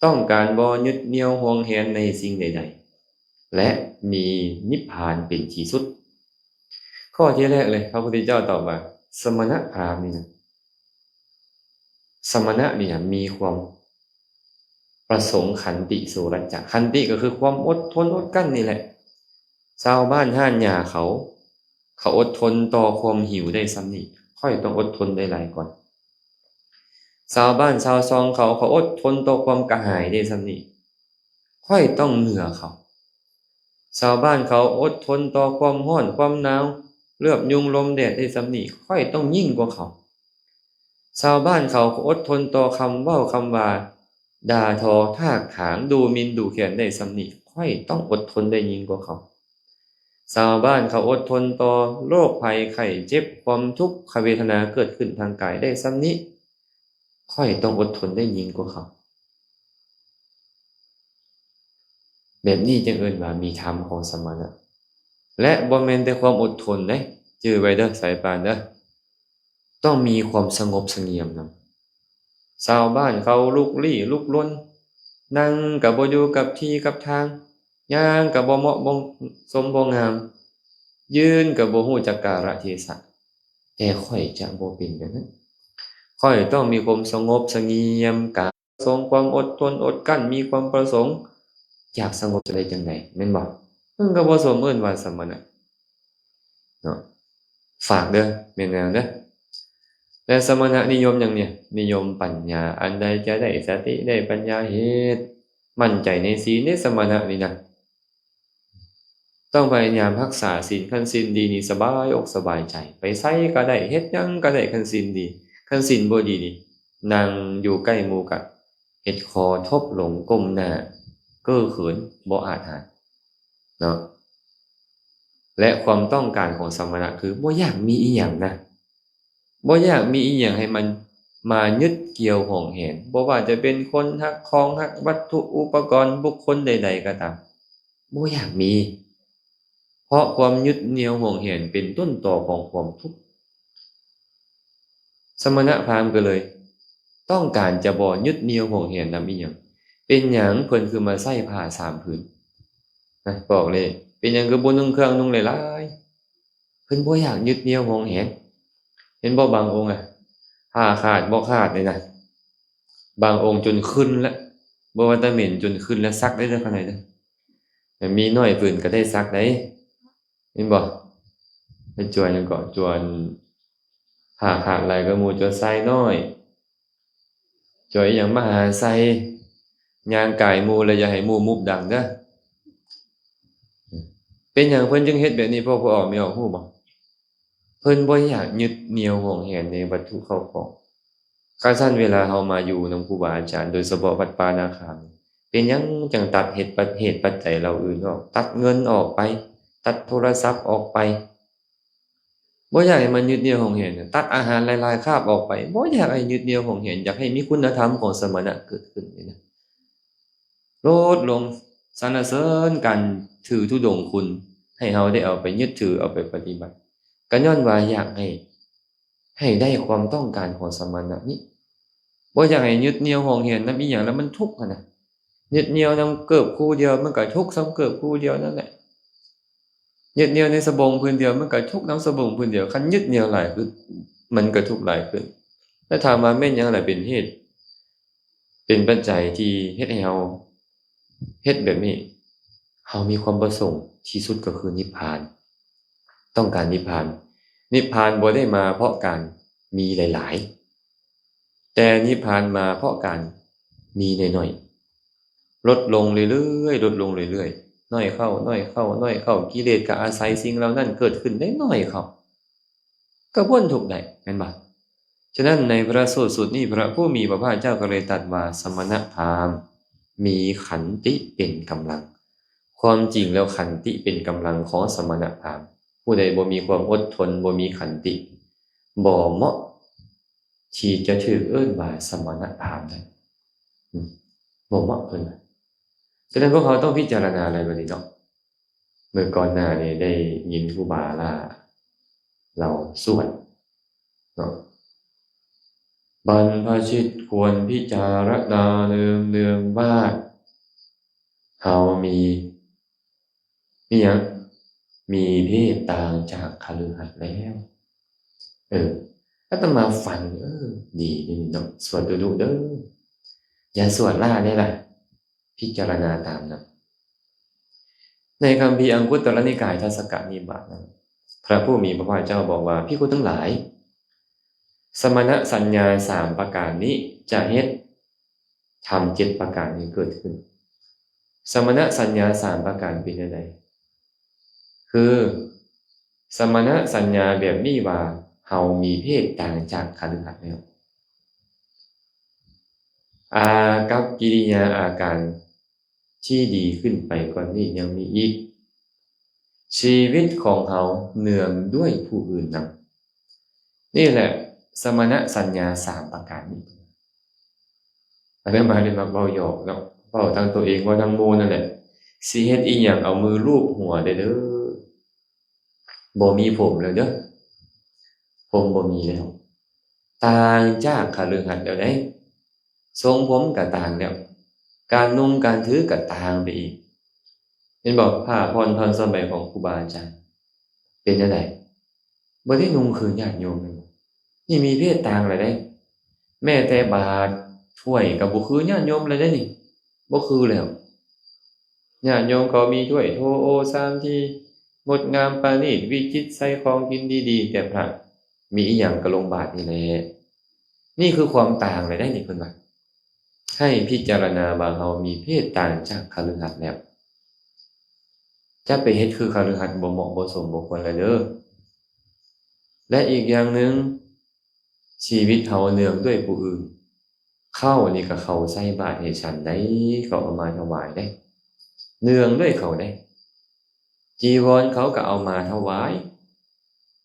ຕ້ອງການບໍ່ຍຶດໜ່ຽວຫ່ວງແຫນໃນສິ່ງໃດໆ ແລະ ມີນິບພານເປັນທີ່ສຸດ. ຂໍ້ທີແລກເລີຍ ພະພຸດທະເຈົ້າຕອບວ່າ ສະມະນະພຣາມນີ້ນະ, ສະມະນະນີ້ນະ ມີຄວາມປະສົງຂັນຕິໂສລັດຈະ. ຂັນຕິກໍຄືຄວາມອົດທົນອົດກັ້ນນີ້ແຫຼະ. ຊາວບ້ານຮ້ານຫຍ້າເຂົາ, ເຂົາອົດທົນຕໍ່ຄວາມຫິວໄດ້ສ່ຳນີ້, ຂ້ອຍຕ້ອງອົດທົນໄດ້ຫຼາຍກວ່າ. ຊາວບ້ານຊາວຊ່ອງເຂົາ, ເຂົາອົດທົນຕໍ່ຄວາມກະຫາຍໄດ້ສ່ຳນີ້, ຂ້ອຍຕ້ອງເໜືອເຂົາ. ຊາວບ້ານເຂົາອົດທົນຕໍ່ຄວາມຮ້ອນຄວາມໜາວ, ເຫຼືອບຍຸງລົມແດດໄດ້ສ່ຳນີ້, ຂ້ອຍຕ້ອງຍິ່ງກວ່າເຂົາ. ຊາວບ້ານເຂົາກໍອົດທົນຕໍ່ຄຳເວົ້າຄຳວ່າ, ດ່າທໍ, ຖາກຖາງ, ດູໝິ່ນ, ດູແຄນໄດ້ສ່ຳນີ້, ຂ້ອຍຕ້ອງອົດທົນໄດ້ຍິ່ງກວ່າເຂົາ. ຊາວບ້ານເຂົາອົດທົນຕໍ່ໂລກໄພໄຂ້ເຈັບ, ຄວາມທຸກຂະເວທະນາເກີດຂຶ້ນທາງກາຍໄດ້ສ່ຳນີ້, ຂ້ອຍຕ້ອງອົດທົນໄດ້ຍິ່ງກວ່າເຂົາ. ແບບນີ້ຈຶ່ງເອີ້ນວ່າມີທຳຂອງສະມະນະ ແລະ ບໍ່ແມ່ນແຕ່ຄວາມອົດທົນເດ້, ຈື່ໄວ້ເດີ ສາຍປານເດີ, ຕ້ອງມີຄວາມສະຫງົບສະຫງຽມນຳ. ຊາວບ້ານເຂົາລຸກລີ້ລຸກລົນ, ນັ່ງກໍບໍ່ຢູ່ກັບທີ່ກັບທາງ, ຍ່າງກໍບໍ່ເໝາະບໍ່ສົມບໍ່ງາມ, ຢືນກໍບໍ່ຮູ້ຈັກກາລະເທສະ, ແຕ່ຂ້ອຍຈະບໍ່ເປັນແບບນັ້ນ. ຂ້ອຍຕ້ອງມີຄວາມສະຫງົບສະຫງຽມ, ການປະສົງຄວາມອົດທົນອົດກັ້ນ, ມີຄວາມປະສົງຢາກສະຫງົບຈະໄດ້ຈັ່ງໃດ, ແມ່ນບໍ່? ເຊິ່ງກໍບໍ່ສົມເອີ້ນວ່າສະມະນະເນາະ. ຝາກເດີ ແມ່ນແນວເດີ. ແລະ ສະມະນະນິຍົມຫຍັງນີ້? ນິຍົມປັນຍາ, ອັນໃດຈະໄດ້ສະຕິໄດ້ປັນຍາເຮັດ, ໝັ້ນໃຈໃນສີນເດ້ ສະມະນະນີ້ນະ. ຕ້ອງພະຍາຍາມຮັກສາສິນ, ຄັນສິນດີນີ້ສະບາຍອົກສະບາຍໃຈ, ໄປໃສກໍໄດ້, ເຮັດຫຍັງກໍໄດ້, ຄັນສິນດີ. ຄັນສິນບໍ່ດີນີ້ ນັ່ງຢູ່ໃກ້ໝູ່ກໍເຮັດຄໍທົບລົງ, ກົ້ມໜ້າ, ເກີເຂີນ, ບໍ່ອາດຫານເນາະ. ແລະ ຄວາມຕ້ອງການຂອງສະມະນະຄືບໍ່ຢາກມີອີ່ຫຍັງນະ, ບໍ່ຢາກມີອີ່ຫຍັງໃຫ້ມັນ ມາຍຶດກ່ຽວຫວງແຫນ, ບໍ່ວ່າຈະເປັນຄົນຮັກ, ຂອງຮັກ, ວັດຖຸ, ອຸປະກອນ, ບຸກຄົນໃດໆກໍຕາມ, ບໍ່ຢາກມີ, ເພາະຄວາມຍຶດໜ່ຽວຫວງແຫນເປັນຕົ້ນຕໍຂອງຄວາມທຸກ. ສະມະນະພາມກໍເລີຍຕ້ອງການຈະບໍ່ຍຶດໜ່ຽວຫວງແຫນນຳອີ່ຫຍັງ. ເປັນຫຍັງເພິ່ນຄືມາໃສ່ຜ້າສາມຜືນ? ນະ ບອກເລີຍ, ເປັນຫຍັງຄືບໍ່ນຸ່ງເຄື່ອງນຸ່ງຫຼາຍໆ? ເພິ່ນບໍ່ຢາກຍຶດໜ່ຽວຫວງແຫນ. ເຫັນບໍ່ ບາງອົງອະ ຜ້າຂາດບໍ່ຂາດນີ້ນະ, ບາງອົງຈົນຂຶ້ນລະ, ບໍ່ວ່າແຕ່ເໝັນຈົນຂຶ້ນລະ ຊັກໄດ້ເດີ ຂ້າງໃນເດີ. ມີໜ້ອຍຜືນກໍໄດ້ຊັກໄດ້, ເຫັນບໍ່? ໄປຈວນຫຍັງເກາະ, ຈວນ ຖ້າຂາດຫຼາຍກວ່າໝູ່ ຈວນຊາຍນ້ອຍ, ຈວນອີ່ຫຍັງມະຫາໄຊ, ຍ່າງກາຍໝູ່ແລ້ວຢ່າໃຫ້ໝູ່ມຸບດັງເດີ. ເປັນຫຍັງເພິ່ນຈຶ່ງເຮັດແບບນີ້? ພວກຜູ້ອອກແມ່ອອກຮູ້ບໍ່? ເພິ່ນບໍ່ຢາກຍຶດໜ່ຽວຫວງແຫນໃນວັດຖຸເຂົ້າຂອງ. ຄັນຊັ້ນເວລາເຮົາມາຢູ່ນຳຄູບາອາຈານ, ໂດຍສະເພາະວັດປ່ານາຄາມ, ເປັນຫຍັງຈັ່ງຕັດເຫດປັດ, ເຫດປັດໄຈເຫຼົ່າອື່ນອອກ, ຕັດເງິນອອກໄປ, ຕັດໂທລະສັບອອກໄປ? ບໍ່ຢາກໃຫ້ມັນຍຶດໜ່ຽວຫວງແຫນ, ຕັດອາຫານຫຼາຍໆຄາບອອກໄປ, ບໍ່ຢາກໃຫ້ຍຶດໜ່ຽວຫວງແຫນ, ຢາກໃຫ້ມີຄຸນນະທຳຂອງສະມະນະເກີດຂຶ້ນນີ້ນະ. ລົດລົງ, ສັນລະເສີນການຖືທຸດົງຄຸນ ໃຫ້ເຮົາໄດ້ເອົາໄປຍຶດຖື, ເອົາໄປປະຕິບັດ, ກໍຍ້ອນວ່າຢາກໃຫ້ ໃຫ້ໄດ້ຄວາມຕ້ອງການຂອງສະມະນະນີ້. ບໍ່ຢາກໃຫ້ຍຶດໜ່ຽວຫວງແຫນນຳອີ່ຫຍັງແລ້ວມັນທຸກຫັ້ນນະ. ຍຶດໜ່ຽວນຳເກີບຄູ່ດຽວ ມັນກໍທຸກສ່ຳເກີບຄູ່ດຽວນັ້ນແຫຼະ. ຍຶດໜ່ຽວໃນສະບົງຜືນດຽວ ມັນກໍທຸກນຳສະບົງຜືນດຽວ. ຄັນຍຶດໜ່ຽວຫຼາຍຂຶ້ນ ມັນກໍທຸກຫຼາຍຂຶ້ນ. ແລ້ວຖາມວ່າແມ່ນຫຍັງລະເປັນເຫດ ເປັນປັດໄຈທີ່ເຮັດໃຫ້ເຮົາເຮັດແບບນີ້? ເຮົາມີຄວາມປະສົງທີ່ສຸດກໍຄືນິບພານ, ຕ້ອງການນິບພານ. ນິບພານບໍ່ໄດ້ມາເພາະການມີຫຼາຍໆ, ແຕ່ນິບພານມາເພາະການມີໜ້ອຍໆ, ລົດລົງເລື້ອຍໆ, ລົດລົງເລື້ອຍໆ, ໜ້ອຍເຂົ້າ, ໜ້ອຍເຂົ້າ, ໜ້ອຍເຂົ້າ. ກິເລດກໍອາໄສສິ່ງເຫຼົ່ານັ້ນເກີດຂຶ້ນໄດ້ໜ້ອຍເຂົ້າ, ກໍພົ້ນທຸກໄດ້, ແມ່ນບໍ່? ສະນັ້ນໃນພະສູດຊຸດນີ້ ພະຜູ້ມີພະພາກເຈົ້າກໍເລີຍຕັດວ່າ ສະມະນະພາມມີຂັນຕິເປັນກຳລັງ. ຄວາມຈິງແລ້ວຂັນຕິເປັນກຳລັງຂອງສະມະນະພາມ. ຜູ້ໃດບໍ່ມີຄວາມອົດທົນ, ບໍ່ມີຂັນຕິ, ບໍ່ເໝາະທີ່ຈະຖືກເອີ້ນວ່າສະມະນະພາມໄດ້. ອືມ ບໍ່ເໝາະເພິ່ນວ່າ. ສະນັ້ນພວກເຮົາຕ້ອງພິຈາລະນາແລ້ວບັດນີ້ເນາະ. ເມື່ອກ່ອນໜ້ານີ້ໄດ້ຍິນຄູບາຫຼ້າລາວສວດເນາະ, ບັນພະຊິດຄວນພິຈາລະນາເລື່ອງໆວ່າ ເຮົາມີ ມີຫຍັງ? ມີເພດຕ່າງຈາກຄະລືຫັດແລ້ວ. ເອີ ອາດຕະມາຟັງ ເອີ ດີເດເນາະ, ສວດດຸໆເດີ, ຢ່າສວດຫຼ້າແດ່ລະ. ພິຈາລະນາຕາມນຳ. ໃນຄຳພີອັງຄຸດຕະລະນິກາຍທັດສະກະນິບາດນັ້ນ, ພະຜູ້ມີພະພາກເຈົ້າບອກວ່າ, ພິກຂຸທັງຫຼາຍ, ສະມະນະສັນຍາສາມປະການນີ້ຈະເຮັດທຳເຈັດປະການນີ້ເກີດຂຶ້ນ. ສະມະນະສັນຍາສາມປະການເປັນແນວໃດ? ຄື ສະມະນະສັນຍາແບບນີ້ວ່າ ເຮົາມີເພດຕ່າງຈາກຄະລືຫັດແລ້ວ. ອາກັບກິລິຍາອາການທີ່ດີຂຶ້ນໄປກວ່ານີ້ຍັງມີອີກ. ຊີວິດຂອງເຮົາເນື່ອງດ້ວຍຜູ້ອື່ນນຳ. ນີ້ແຫຼະ ສະມະນະສັນຍາສາມປະການນີ້. ອາດຕະມາໄດ້ມັກເວົ້າຫຍອກເນາະ, ເວົ້າທັງຕົວເອງ ເວົ້າທັງໝູ່ນັ້ນແຫຼະ. ຊິເຮັດອີ່ຫຍັງເອົາມືລູບຫົວໄດ້ເດີ. ບໍ່ມີຜົມແລ້ວເດີ, ຜົມບໍ່ມີແລ້ວ. ຕ່າງຈາກຄະລືຫັດແລ້ວເດ້. ຊົງຜົມກໍຕ່າງແລ້ວ, ການນຸ່ງການຖືກໍຕ່າງໄປອີກ. ເຫັນບໍ່? ຜ້າຜ່ອນທັນສະໄໝຂອງຄູບາອາຈານເປັນຈັ່ງໃດ? ບໍ່ໄດ້ນຸ່ງຄືຍາດໂຍມແມ່ນບໍ່? ນີ້ມີເພດຕ່າງແລ້ວເດ້. ແມ້ແຕ່ບາດຖ້ວຍກໍບໍ່ຄືຍາດໂຍມແລ້ວເດ້ນີ້, ບໍ່ຄືແລ້ວ. ຍາດໂຍມເຂົາມີຖ້ວຍໂທໂອຊາມທີ່ງົດງາມປານີດວິຈິດ ໃສ່ຂອງກິນດີໆ, ແຕ່ພະມີອີ່ຫຍັງກໍລົງບາດນີ້ແຫຼະ. ນີ້ຄືຄວາມຕ່າງແລ້ວເດ້ນີ້ ເພິ່ນວ່າ. ໃຫ້ພິຈາລະນາວ່າເຮົາມີເພດຕ່າງຈາກຄະລືຫັດແລ້ວ. ຈະໄປເຮັດຄືຄະລືຫັດບໍ່ເໝາະບໍ່ສົມບໍ່ຄວນແລ້ວເດີ. ແລະ ອີກຢ່າງໜຶ່ງ, ຊີວິດເຮົາເນື່ອງດ້ວຍຜູ້ອື່ນ. ເຂົ້ານີ້ກໍເຂົ້າໃສ່ບາດໃຫ້ສັນໄດ້, ເຂົາເອົາມາຖວາຍເດ້, ເນື່ອງດ້ວຍເຂົາເດ້. ຈີວອນເຂົາກໍເອົາມາຖວາຍ,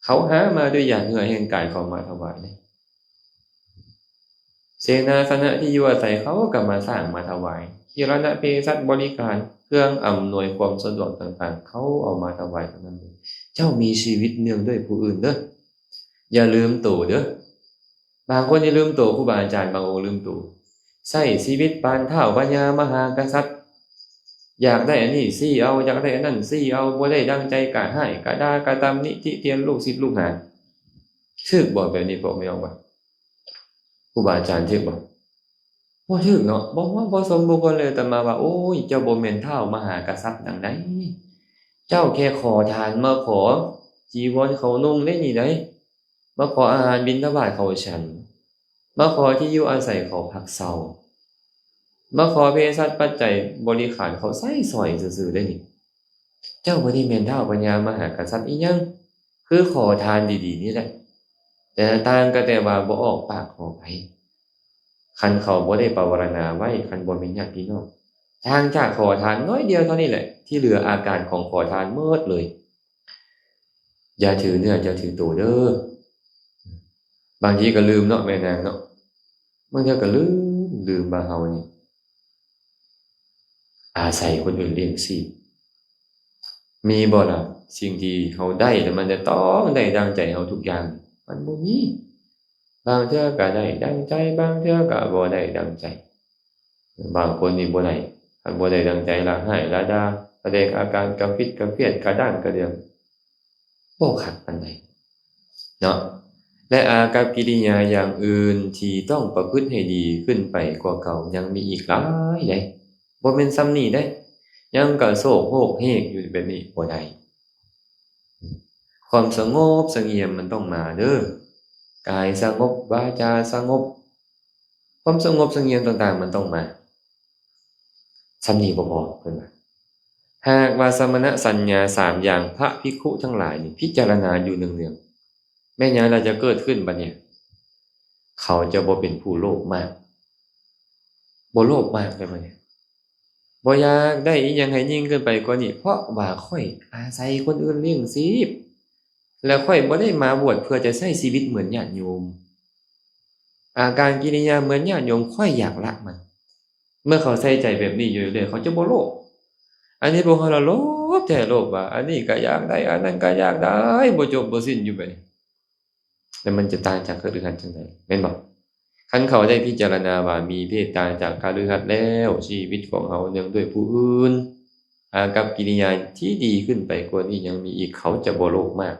ເຂົາຫາມາດ້ວຍຫຍາດເຫື່ອແຫ່ງກາຍເຂົາມາຖວາຍເດ້. ເສນາສະນະທີ່ຢູ່ອາໄສເຂົາກໍມາສ້າງມາຖວາຍ, ກິລະນະເພສັດບໍລິການ ເຄື່ອງອຳນວຍຄວາມສະດວກຕ່າງໆ ເຂົາເອົາມາຖວາຍທັງນັ້ນເລີຍ. ເຈົ້າມີຊີວິດເນື່ອງດ້ວຍຜູ້ອື່ນເດີ, ຢ່າລືມໂຕເດີ. ບາງຄົນນີ້ລືມໂຕ, ຄູບາອາຈານບາງອົງລືມໂຕ, ໃຊ້ຊີວິດປານທ້າວພະຍາມະຫາກະສັດ, ຢາກໄດ້ອັນນີ້ຊີ້ເອົາ, ຢາກໄດ້ອັນນັ້ນຊີ້ເອົາ, ບໍ່ໄດ້ດັ່ງໃຈກະຮ້າຍກະດ່າກະຕຳນິຕິຕຽນລູກສິດລູກຫາ. ຖືກບໍ່ແບບນີ້? ພວກແມ່ອອກວ່າ ຄູບາອາຈານຖືກບໍ່? ບໍ່ຖືກເນາະ, ບໍ່ເໝາະບໍ່ສົມບຸກຄົນເລີຍ. ອາດຕະມາວ່າ ໂອ້ຍ ເຈົ້າບໍ່ແມ່ນທ້າວມະຫາກະສັດຫຍັງໃດ, ເຈົ້າແຄ່ຂໍທານ, ມາຂໍຈີວອນເຂົານຸ່ງໄດ໋ນີ້ໃດ, ມາຂໍອາຫານບິນທະບາດເຂົາສັນ, ມາຂໍທີ່ຢູ່ອາໄສເຂົາພັກເຊົາ, ມາຂໍເພສັດປັດໄຈບໍລິຂານເຂົາໃຊ້ສອຍຊື່ໆໄດ໋ນີ້. ເຈົ້າບໍ່ໄດ້ແມ່ນທ້າວພະຍາມະຫາກະສັດອີ່ຫຍັງ, ຄືຂໍທານດີໆນີ້ແຫຼະ, ແຕ່ຕ່າງກໍແຕ່ວ່າບໍ່ອອກປາກຂໍໄປ. ຄັນເຂົາບໍ່ໄດ້ປະວາລະນາໄວ້, ຄັນບໍ່ແມ່ນຍາດພີ່ນ້ອງ, ຕ່າງຈາກຂໍທານໜ້ອຍດຽວເທົ່ານີ້ແຫຼະ, ທີ່ເຫຼືອອາການຂອງຂໍທານໝົດເລີຍ. ຢ່າຖືເນື້ອ ຢ່າຖືໂຕເດີ. ບາງທີກໍລືມເນາະ ແມ່ນຫຍັງເນາະ, ບາງເທື່ອກໍລືມ, ລືມວ່າເຮົານີ້ອາໄສຄົນອື່ນລ້ຽງຊີບ. ມີບໍ່ລະ ສິ່ງທີ່ເຮົາໄດ້ແລ້ວມັນຈະຕ້ອງໄດ້ດັ່ງໃຈເຮົາທຸກຢ່າງ? ມັນບໍ່ມີ. ບາງເທື່ອກໍໄດ້ດັ່ງໃຈ, ບາງເທື່ອກໍບໍ່ໄດ້ດັ່ງໃຈ. ບາງຄົນນີ້ບໍ່ໄດ້, ຄັນບໍ່ໄດ້ດັ່ງໃຈ ລະຮ້າຍລະດ່າ, ສະແດງອາການກະຟິດກະຟຽດ, ກະດ້ານກະເດືອງ, ບໍ່ຄັກປານໃດເນາະ. ແລະ ອາກັບກິລິຍາຢ່າງອື່ນທີ່ຕ້ອງປະພຶດໃຫ້ດີຂຶ້ນໄປກວ່າເກົ່າ ຍັງມີອີກຫຼາຍໃດ໋, ບໍ່ແມ່ນສ່ຳນີ້ໃດ໋, ຍັງກະໂຊກໂຮກເຮກຢູ່ແບບນີ້ບໍ່ໄດ້. ຄວາມສະຫງົບສະຫງຽມມັນຕ້ອງມາເດີ, ກາຍສະຫງົບ, ວາຈາສະຫງົບ, ຄວາມສະຫງົບສະຫງຽມຕ່າງໆມັນຕ້ອງມາ. ສ່ຳນີ້ບໍ່ພໍ ເພິ່ນວ່າ. ຫາກວ່າສະມະນະສັນຍາສາມຢ່າງ ພະພິກຂຸທັງຫຼາຍນີ້ພິຈາລະນາຢູ່ເນື່ອງໆ, ແມ່ນຫຍັງລະຈະເກີດຂຶ້ນບັດນີ້? ເຂົາຈະບໍ່ເປັນຜູ້ໂລບມາກ, ບໍ່ໂລບມາກເລີຍບັດນີ້. ບໍ່ຢາກໄດ້ອີ່ຫຍັງໃຫ້ຍິ່ງຂຶ້ນໄປກວ່ານີ້, ເພາະວ່າຂ້ອຍອາໄສຄົນອື່ນລ້ຽງຊີບ, ແລະ ຂ້ອຍບໍ່ໄດ້ມາບວດເພື່ອຈະໃຊ້ຊີວິດເໝືອນຍາດໂຍມ. ອາການກິລິຍາເໝືອນຍາດໂຍມ, ຂ້ອຍຢາກລະມັນ. ເມື່ອເຂົາໃສ່ໃຈແບບນີ້ຢູ່ເລື້ອຍ, ເຂົາຈະບໍ່ໂລບ. ອັນນີ້ພວກເຮົາລະໂລບແທ້ໂລບວ່າ, ອັນນີ້ກໍຢາກໄດ້, ອັນນັ້ນກໍຢາກໄດ້, ບໍ່ຈົບບໍ່ສິ້ນຢູ່ແບບນີ້. ແລ້ວມັນຈະຕ່າງຈາກຄະລືຫັດຈັ່ງໃດ ແມ່ນບໍ່? ຄັນເຂົາໄດ້ພິຈາລະນາວ່າມີເພດຕ່າງຈາກຄະລືຫັດແລ້ວ, ຊີວິດຂອງເຮົາເນື່ອງດ້ວຍຜູ້ອື່ນ, ອາກັບກິລິຍາທີ່ດີຂຶ້ນໄປກວ່ານີ້ຍັງມີອີກ, ເຂົາຈະບໍ່ໂລບມາກ,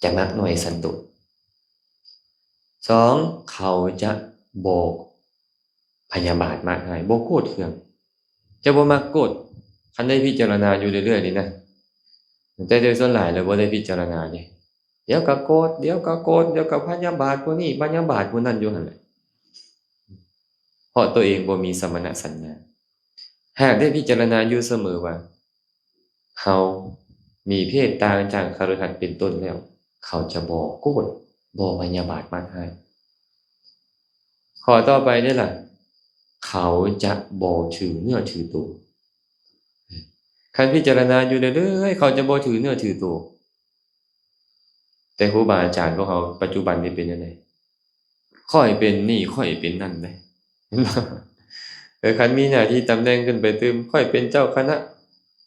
ຈະມັກໜ້ອຍສັນໂດດ. ສອງ, ເຂົາຈະບໍ່ພະຍາບາດມາດຮ້າຍ, ບໍ່ໂກດເຄືອງ, ຈະບໍ່ມັກໂກດ. ຄັນໄດ້ພິຈາລະນາຢູ່ເລື້ອຍໆນີ້ນະ, ແຕ່ໂດຍສ່ວນຫຼາຍແລ້ວບໍ່ໄດ້ພິຈາລະນາເດ້. ດຽວກໍໂກດ, ດຽວກໍໂກດ, ດຽວກໍພະຍາບາດຜູ້ນີ້, ພະຍາບາດຜູ້ນັ້ນຢູ່ຫັ້ນແຫຼະ, ເພາະຕົວເອງບໍ່ມີສະມະນະສັນຍາ. ຫາກໄດ້ພິຈາລະນາຢູ່ສະເໝີວ່າ ເຮົາມີເພດຕ່າງຈາກຄະລືຫັດເປັນຕົ້ນແລ້ວ, ເຂົາຈະບໍ່ໂກດ, ບໍ່ພະຍາບາດມາດຮ້າຍ. ຂໍ້ຕໍ່ໄປເດ້ລະ, ເຂົາຈະບໍ່ຖືເນື້ອຖືໂຕ. ຄັນພິຈາລະນາຢູ່ເລື້ອຍໆ, ເຂົາຈະບໍ່ຖືເນື້ອຖືໂຕ. ແຕ່ຄູບາອາຈານພວກເຮົາປັດຈຸບັນນີ້ເປັນຈັ່ງໃດ? ຂ້ອຍເປັນນີ້, ຂ້ອຍເປັນນັ້ນເດ້. ເອີ, ຄັນມີໜ້າທີ່ຕຳແໜ່ງຂຶ້ນໄປຕື່ມ, ຂ້ອຍເປັນເຈົ້າຄະນະ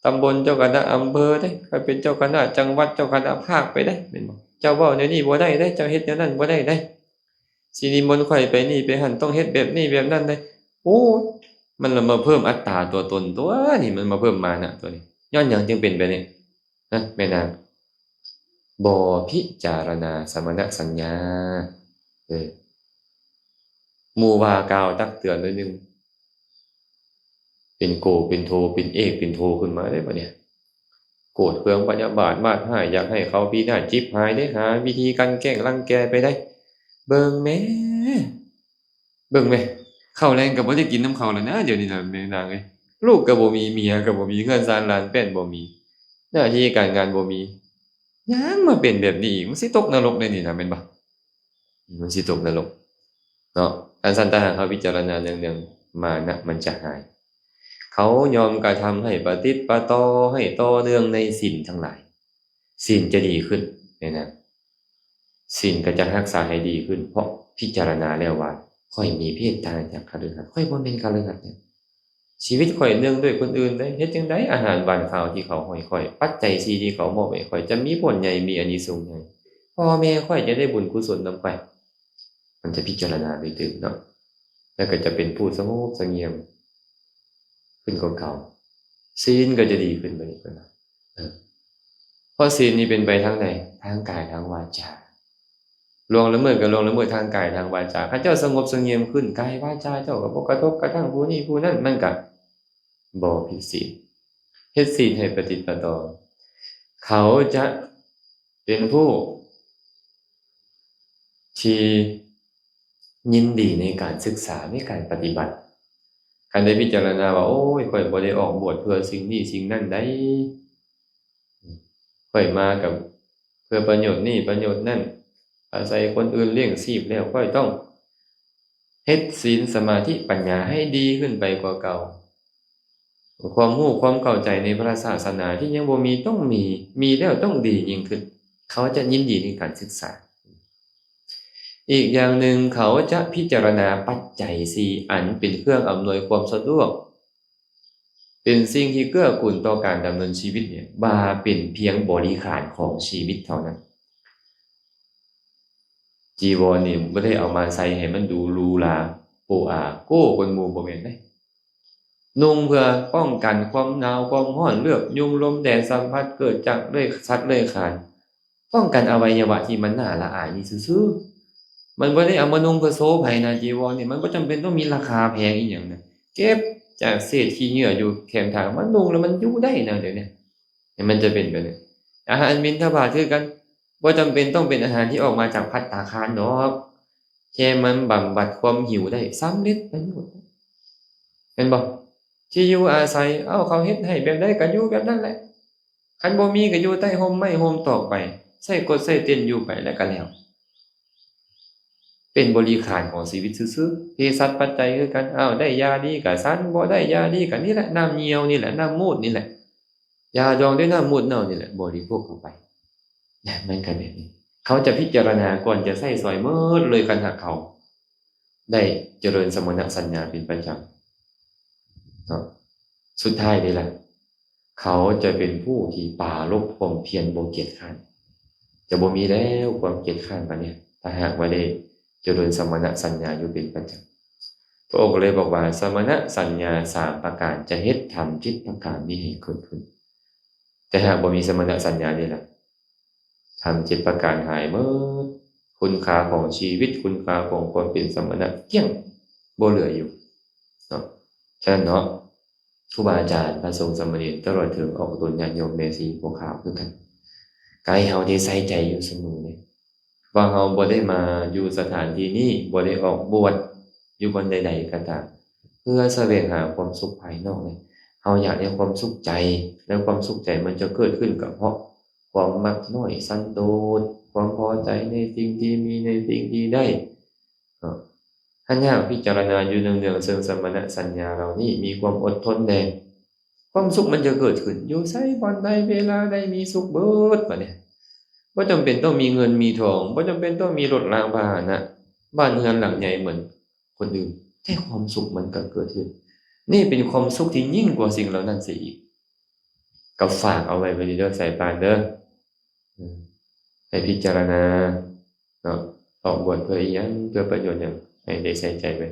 ຕຳບົນ, ເຈົ້າຄະນະອຳເພີເດ້, ຂ້ອຍເປັນເຈົ້າຄະນະຈັງຫວັດ, ເຈົ້າຄະນະພາກໄປເດ້, ແມ່ນບໍ່? ເຈົ້າເວົ້າແນວນີ້ບໍ່ໄດ້ເດ້, ເຈົ້າເຮັດແນວນັ້ນບໍ່ໄດ້ເດ້. ຊິນິມົນຂ້ອຍໄປນີ້ໄປຫັ້ນ, ຕ້ອງເຮັດແບບນີ້ແບບນັ້ນເດ້. ໂອ້ຍ, ມັນລະມາເພີ່ມອັດຕາຕົວຕົນຕົວນີ້, ມັນມາເພີ່ມມານະຕົວນີ້. ຍ້ອນຫຍັງຈຶ່ງເປັນແບບນີ້? ນະ ແມ່ນາງ ບໍ່ພິຈາລະນາສະມະນະສັນຍາ. ເອີ ໝູ່ວ່າກ່າວຕັກເຕືອນໜ້ອຍໜຶ່ງ, ເປັນໂກເປັນໂທ, ເປັນເອກເປັນໂທຂຶ້ນມາເດ້ບັດນີ້. ໂກດເຄືອງພະຍາບາດມາດຮ້າຍ, ຢາກໃຫ້ເຂົາພິນາດຈິບຫາຍເດ້, ຫາວິທີກັ່ນແກ້ງລັງແກໄປໄດ້. ເບິ່ງແມ້, ເບິ່ງແມ້, ເຂົ້າແລງກໍບໍ່ໄດ້ກິນນຳເຂົາແລ້ວນະ ດຽວນີ້ນະ ແມ່ນາງເອີຍ. ລູກກໍບໍ່ມີ, ເມຍກໍບໍ່ມີ, ເຮືອນຊານຫຼານແປ້ນບໍ່ມີ, ໜ້າທີ່ການງານບໍ່ມີ, ຫຍັງມາເປັນແບບນີ້ອີກ? ມັນຊິຕົກນະລົກເດ້ນີ້ນະ, ແມ່ນບໍ່? ມັນຊິຕົກນະລົກເນາະ. ອັນຊັ້ນຖ້າຫາກເຮົາພິຈາລະນາເນື່ອງໆ, ມານະມັນຈະຫາຍ. ເຂົາຍອມກະທຳໃຫ້ປະຕິດປະຕໍ່, ໃຫ້ຕໍ່ເນື່ອງໃນສິນທັງຫຼາຍ, ສິນຈະດີຂຶ້ນ, ແມ່ນນະ. ສິນກໍຈະຮັກສາໃຫ້ດີຂຶ້ນ, ເພາະພິຈາລະນາແລ້ວວ່າ ຂ້ອຍມີເພດຕ່າງຈາກຄະລືຫັດ, ຂ້ອຍບໍ່ແມ່ນຄະລືຫັດເດ້. ຊີວິດຂ້ອຍເນື່ອງດ້ວຍຄົນອື່ນເດ້. ເຮັດຈັ່ງໃດອາຫານຫວານຄາວທີ່ເຂົາໃຫ້ຂ້ອຍ, ປັດໄຈສີ່ທີ່ເຂົາມອບໃຫ້ຂ້ອຍ ຈະມີຜົນໃຫຍ່ ມີອານິສົງໃຫຍ່? ພໍ່ແມ່ຂ້ອຍຈະໄດ້ບຸນກຸສົນນຳຂ້ອຍ. ມັນຈະພິຈາລະນາໂດຍຕື່ມເນາະ, ແລ້ວກໍຈະເປັນຜູ້ສະຫງົບສະຫງຽມຂຶ້ນກວ່າເກົ່າ. ສີນກໍຈະດີຂຶ້ນໄປອີກເພິ່ນວ່າ. ເອີ ເພາະສີນນີ້ເປັນໄປທາງໃດ? ທາງກາຍ, ທາງວາຈາ. ລ່ວງລະເມີດກໍລ່ວງລະເມີດທາງກາຍ, ທາງວາຈາ. ຄັນເຈົ້າສະຫງົບສະຫງຽມຂຶ້ນ, ກາຍວາຈາເຈົ້າກໍບໍ່ກະທົບກະທັ່ງຜູ້ນີ້ຜູ້ນັ້ນ, ມັນກໍບໍ່ຜິດສີນ. ເຮັດສີນໃຫ້ປະຕິດປະຕໍ່. ເຂົາຈະເປັນຜູ້ທີ່ ຍິນດີໃນການສຶກສາ, ໃນການປະຕິບັດ. ຄັນໄດ້ພິຈາລະນາວ່າ ໂອ້ຍ ຂ້ອຍບໍ່ໄດ້ອອກບວດເພື່ອສິ່ງນີ້ສິ່ງນັ້ນໃດ, ຂ້ອຍມາກໍເພື່ອປະໂຫຍດນີ້ປະໂຫຍດນັ້ນ, ອາໄສຄົນອື່ນລ້ຽງຊີບແລ້ວ, ຂ້ອຍຕ້ອງເຮັດສິນສະມາທິປັນຍາໃຫ້ດີຂຶ້ນໄປກວ່າເກົ່າ. ຄວາມຮູ້ຄວາມເຂົ້າໃຈໃນພະສາສະໜາທີ່ຍັງບໍ່ມີຕ້ອງມີ, ມີແລ້ວຕ້ອງດີຍິ່ງຂຶ້ນ. ເຂົາຈະຍິນດີໃນການສຶກສາ. ອີກຢ່າງໜຶ່ງ, ເຂົາຈະພິຈາລະນາປັດໄຈສີ່ອັນເປັນເຄື່ອງອຳນວຍຄວາມສະດວກ, ເປັນສິ່ງທີ່ເກື້ອກູນຕໍ່ການດຳເນີນຊີວິດນີ້ ວ່າເປັນພຽງບໍລິຂານຂອງຊີວິດເທົ່ານັ້ນ. ຈີວອນນີ້ບໍ່ໄດ້ເອົາມາໃສ່ໃຫ້ມັນດູຫຼູຫຼາໂອ້ອາໂກ້ກວ່າໝູ່, ບໍ່ແມ່ນເດ້. ນຸ່ງເພື່ອປ້ອງກັນຄວາມໜາວຄວາມຮ້ອນ, ເລືອບຍຸງລົມແດດສຳຜັດເກີດຈາກເລື່ອຍສັດເລື່ອຍຄານ, ປ້ອງກັນອະໄວຍະວະທີ່ມັນໜ້າລະອາຍນີ້ຊື່ໆ. ມັນບໍ່ໄດ້ເອົາມານຸ່ງເພື່ອໂຊໃຜນະ, ຈີວອນນີ້ມັນບໍ່ຈຳເປັນຕ້ອງມີລາຄາແພງອີ່ຫຍັງນະ, ເກັບຈາກເສດຂີ້ເຫຍື້ອຢູ່ແຄມທາງມານຸ່ງແລ້ວມັນຢູ່ໄດ້ນະ. ດຽວນີ້ ໃຫ້ມັນຈະເປັນແບບນີ້. ອາຫານບິນທະບາດຄືກັນ, ບໍ່ຈຳເປັນຕ້ອງເປັນອາຫານທີ່ອອກມາຈາກພັດຕາຄານດອກ, ແຄ່ມັນບຳບັດຄວາມຫິວໄດ້ ສຳເລັດປະໂຫຍດ, ແມ່ນບໍ່? ທີ່ຢູ່ອາໄສ, ເອົ້າ ເຂົາເຮັດໃຫ້ແບບໃດກໍຢູ່ແບບນັ້ນແຫຼະ, ຄັນບໍ່ມີກໍຢູ່ໃຕ້ຮົ່ມໄມ້ຮົ່ມຕອກໄປ, ໃຊ້ກົດໃຊ້ເຕັນຢູ່ໄປແລ້ວກໍແລ້ວ. ເປັນບໍລິຂານຂອງຊີວິດຊື່ໆ. ເພສັດປັດໄຈຄືກັນ, ອ້າວ ໄດ້ຢາດີກະສັນ, ບໍ່ໄດ້ຢາດີກະນີ້ແຫຼະ, ນ້ຳຍ່ຽວນີ້ແຫຼະ, ນ້ຳມູດນີ້ແຫຼະ, ຢາດອງດ້ວຍນ້ຳມູດເນົ່ານີ້ແຫຼະ, ບໍລິໂພກເຂົ້າໄປ. ນະ ມັນກໍແບບນີ້. ເຂົາຈະພິຈາລະນາກ່ອນຈະໃຊ້ສອຍໝົດເລີຍ, ຄັນຫາກເຂົາໄດ້ຈະເລີນສະມະນະສັນຍາເປັນປະຈຳເນາະ. ສຸດທ້າຍເດລະ ເຂົາຈະເປັນຜູ້ທີ່ປາລົບຄວາມພຽນບໍ່ກຽດຄ້ານ, ຈະບໍ່ມີແລ້ວຄວາມກຽດຄ້ານປານນີ້ ຖ້າຫາກວ່າໄດ້ຈະເລີນສະມະນະສັນຍາຢູ່ເປັນປະຈຳ. ພະອົງກໍເລີຍບອກວ່າ ສະມະນະສັນຍາສາມປະການຈະເຮັດທຳເຈັດປະການນີ້ໃຫ້ເກີດຂຶ້ນ. ແຕ່ຫາກບໍ່ມີສະມະນະສັນຍານີ້ລະ ທຳເຈັດປະການຫາຍໝົດ, ຄຸນຄ່າຂອງຊີວິດ, ຄຸນຄ່າຂອງຄວາມເປັນສະມະນະກ້ຽງ, ບໍ່ເຫຼືອຢູ່ເນາະ. ສະນັ້ນເນາະ ຄູບາອາຈານ, ພະສົງສາມະເນນ, ຕະຫຼອດເຖິງອອກຕົນຍາດໂຍມແມ່ຊີຜົວຂາວຄືກັນ, ກະໃຫ້ເຮົາໄດ້ໃສ່ໃຈຢູ່ສະເໝີເດ້ ວ່າເຮົາບໍ່ໄດ້ມາຢູ່ສະຖານທີ່ນີ້, ບໍ່ໄດ້ອອກບວດຢູ່ບ່ອນໃດໆກໍຕາມ ເພື່ອສະແຫວງຫາຄວາມສຸກພາຍນອກເດ້. ເຮົາຢາກໄດ້ຄວາມສຸກໃຈ, ແລ້ວຄວາມສຸກໃຈມັນຈະເກີດຂຶ້ນກໍເພາະຄວາມມັກນ້ອຍສັນໂດດ, ຄວາມພໍໃຈໃນສິ່ງທີ່ມີ, ໃນສິ່ງທີ່ໄດ້. ເນາະ ຖ້າຫາກພິຈາລະນາຢູ່ເນື່ອງໆ ເຊິ່ງສະມະນະສັນຍາເຫຼົ່ານີ້, ມີຄວາມອົດທົນແດ່, ຄວາມສຸກມັນຈະເກີດຂຶ້ນ. ຢູ່ໃສ, ບ່ອນໃດ, ເວລາໃດ, ມີສຸກເບິດ. ບາດນີ້ ບໍ່ຈຳເປັນຕ້ອງມີເງິນມີທອງ, ບໍ່ຈຳເປັນຕ້ອງມີລົດລາງພາຫະນະ, ບ້ານເຮືອນຫຼັງໃຫຍ່ເໝືອນຄົນອື່ນ, ແຕ່ຄວາມສຸກມັນກໍເກີດຂຶ້ນ. ນີ້ເປັນຄວາມສຸກທີ່ຍິ່ງກວ່າສິ່ງເຫຼົ່ານັ້ນເສຍອີກ. ກໍຝາກເອົາໄວ້ແບບນີ້ເດີ ສາຍປານເດີ. ໃຫ້ພິຈາລະນາເນາະ, ອອກບວດເພື່ອອີ່ຫຍັງ, ເພື່ອປະໂຫຍດຫຍັງ, ໃຫ້ໄດ້ໃສ່ໃຈໄວ້.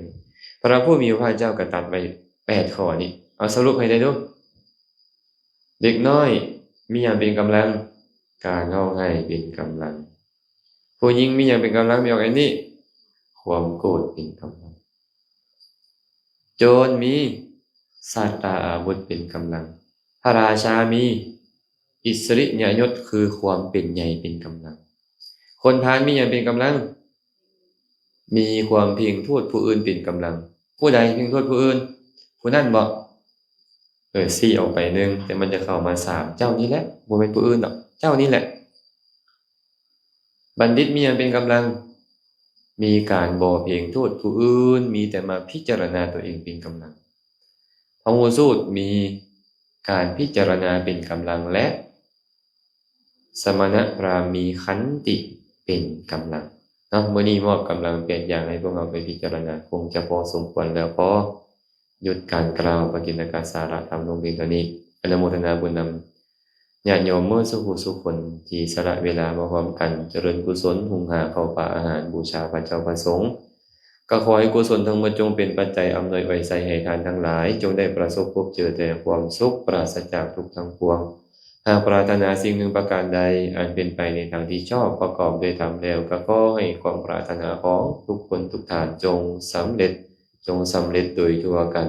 ພະຜູ້ມີພະພາກເຈົ້າກໍຕັດໄວ້ແປດຂໍ້ນີ້. ເອົາສະຫຼຸບໃຫ້ໄດ້ດູ. ເດັກນ້ອຍມີຫຍັງເປັນກຳລັງ? ການຮ້ອງໄຫ້ເປັນກຳລັງ. ຜູ້ຍິງມີຫຍັງເປັນກຳລັງ? ມີອອກອັນນີ້, ຄວາມໂກດເປັນກຳລັງ. ໂຈນມີສັດຕາອາວຸດເປັນກຳລັງ. ພະລາຊາມີອິດສະລິຍະຍົດ ຄືຄວາມເປັນໃຫຍ່ເປັນກຳລັງ. ຄົນພານມີຫຍັງເປັນກຳລັງ? ມີຄວາມເພງໂທດຜູ້ອື່ນເປັນກຳລັງ. ຜູ້ໃດເພງໂທດຜູ້ອື່ນ? ຜູ້ນັ້ນບໍ? ເອີ ຊີ້ອອກໄປໜຶ່ງ, ແຕ່ມັນຈະເຂົ້າມາສາມ. ເຈົ້ານີ້ແຫຼະ, ບໍ່ແມ່ນຜູ້ອື່ນດອກ, ເຈົ້ານີ້ແຫຼະ. ບັນດິດມີຫຍັງເປັນກຳລັງ? ມີການບໍ່ເພງໂທດຜູ້ອື່ນ, ມີແຕ່ມາພິຈາລະນາຕົວເອງເປັນກຳລັງ. ພະຫູສູດມີການພິຈາລະນາເປັນກຳລັງ ແລະ ສະມະນະພາມມີຂັນຕິເປັນກຳລັງ. ເນາະ ມື້ນີ້ມອບກຳລັງແປດຢ່າງໃຫ້ພວກເຮົາໄປພິຈາລະນາ ຄົງຈະພໍສົມຄວນແລ້ວ ຂໍຢຸດການກ່າວປະກິນນະກະສາລະທຳລົງພຽງເທົ່ານີ້. ອະນຸໂມທະນາບຸນນຳຍາດໂຍມໝົດສູ່ຜູ້ສູ່ຄົນທີ່ສະຫຼະເວລາມາຮ່ວມກັນຈະເລີນກຸສົນ ຫຸງຫາເຂົ້າປາອາຫານບູຊາພະເຈົ້າພະສົງ. ກໍຂໍໃຫ້ກຸສົນທັງໝົດຈົ່ງເປັນປັດໄຈອຳນວຍໄວ້ໃຊ້ໃຫ້ທ່ານທັງຫຼາຍ ຈົ່ງໄດ້ປະສົບພົບເຈີແຕ່ຄວາມສຸກ ປາສະຈາກທຸກທັງປວງ. ຫາກປາດຖະໜາສິ່ງໜຶ່ງປະການໃດ ອັນເປັນໄປໃນທາງທີ່ຊອບ ປະກອບດ້ວຍທຳແລ້ວ ກໍຂໍໃຫ້ຄວາມປາດຖະໜາຂອງທຸກຄົນທຸກທ່ານ ຈົ່ງສຳເລັດ, ຈົ່ງສຳເລັດໂດຍທົ່ວກັນ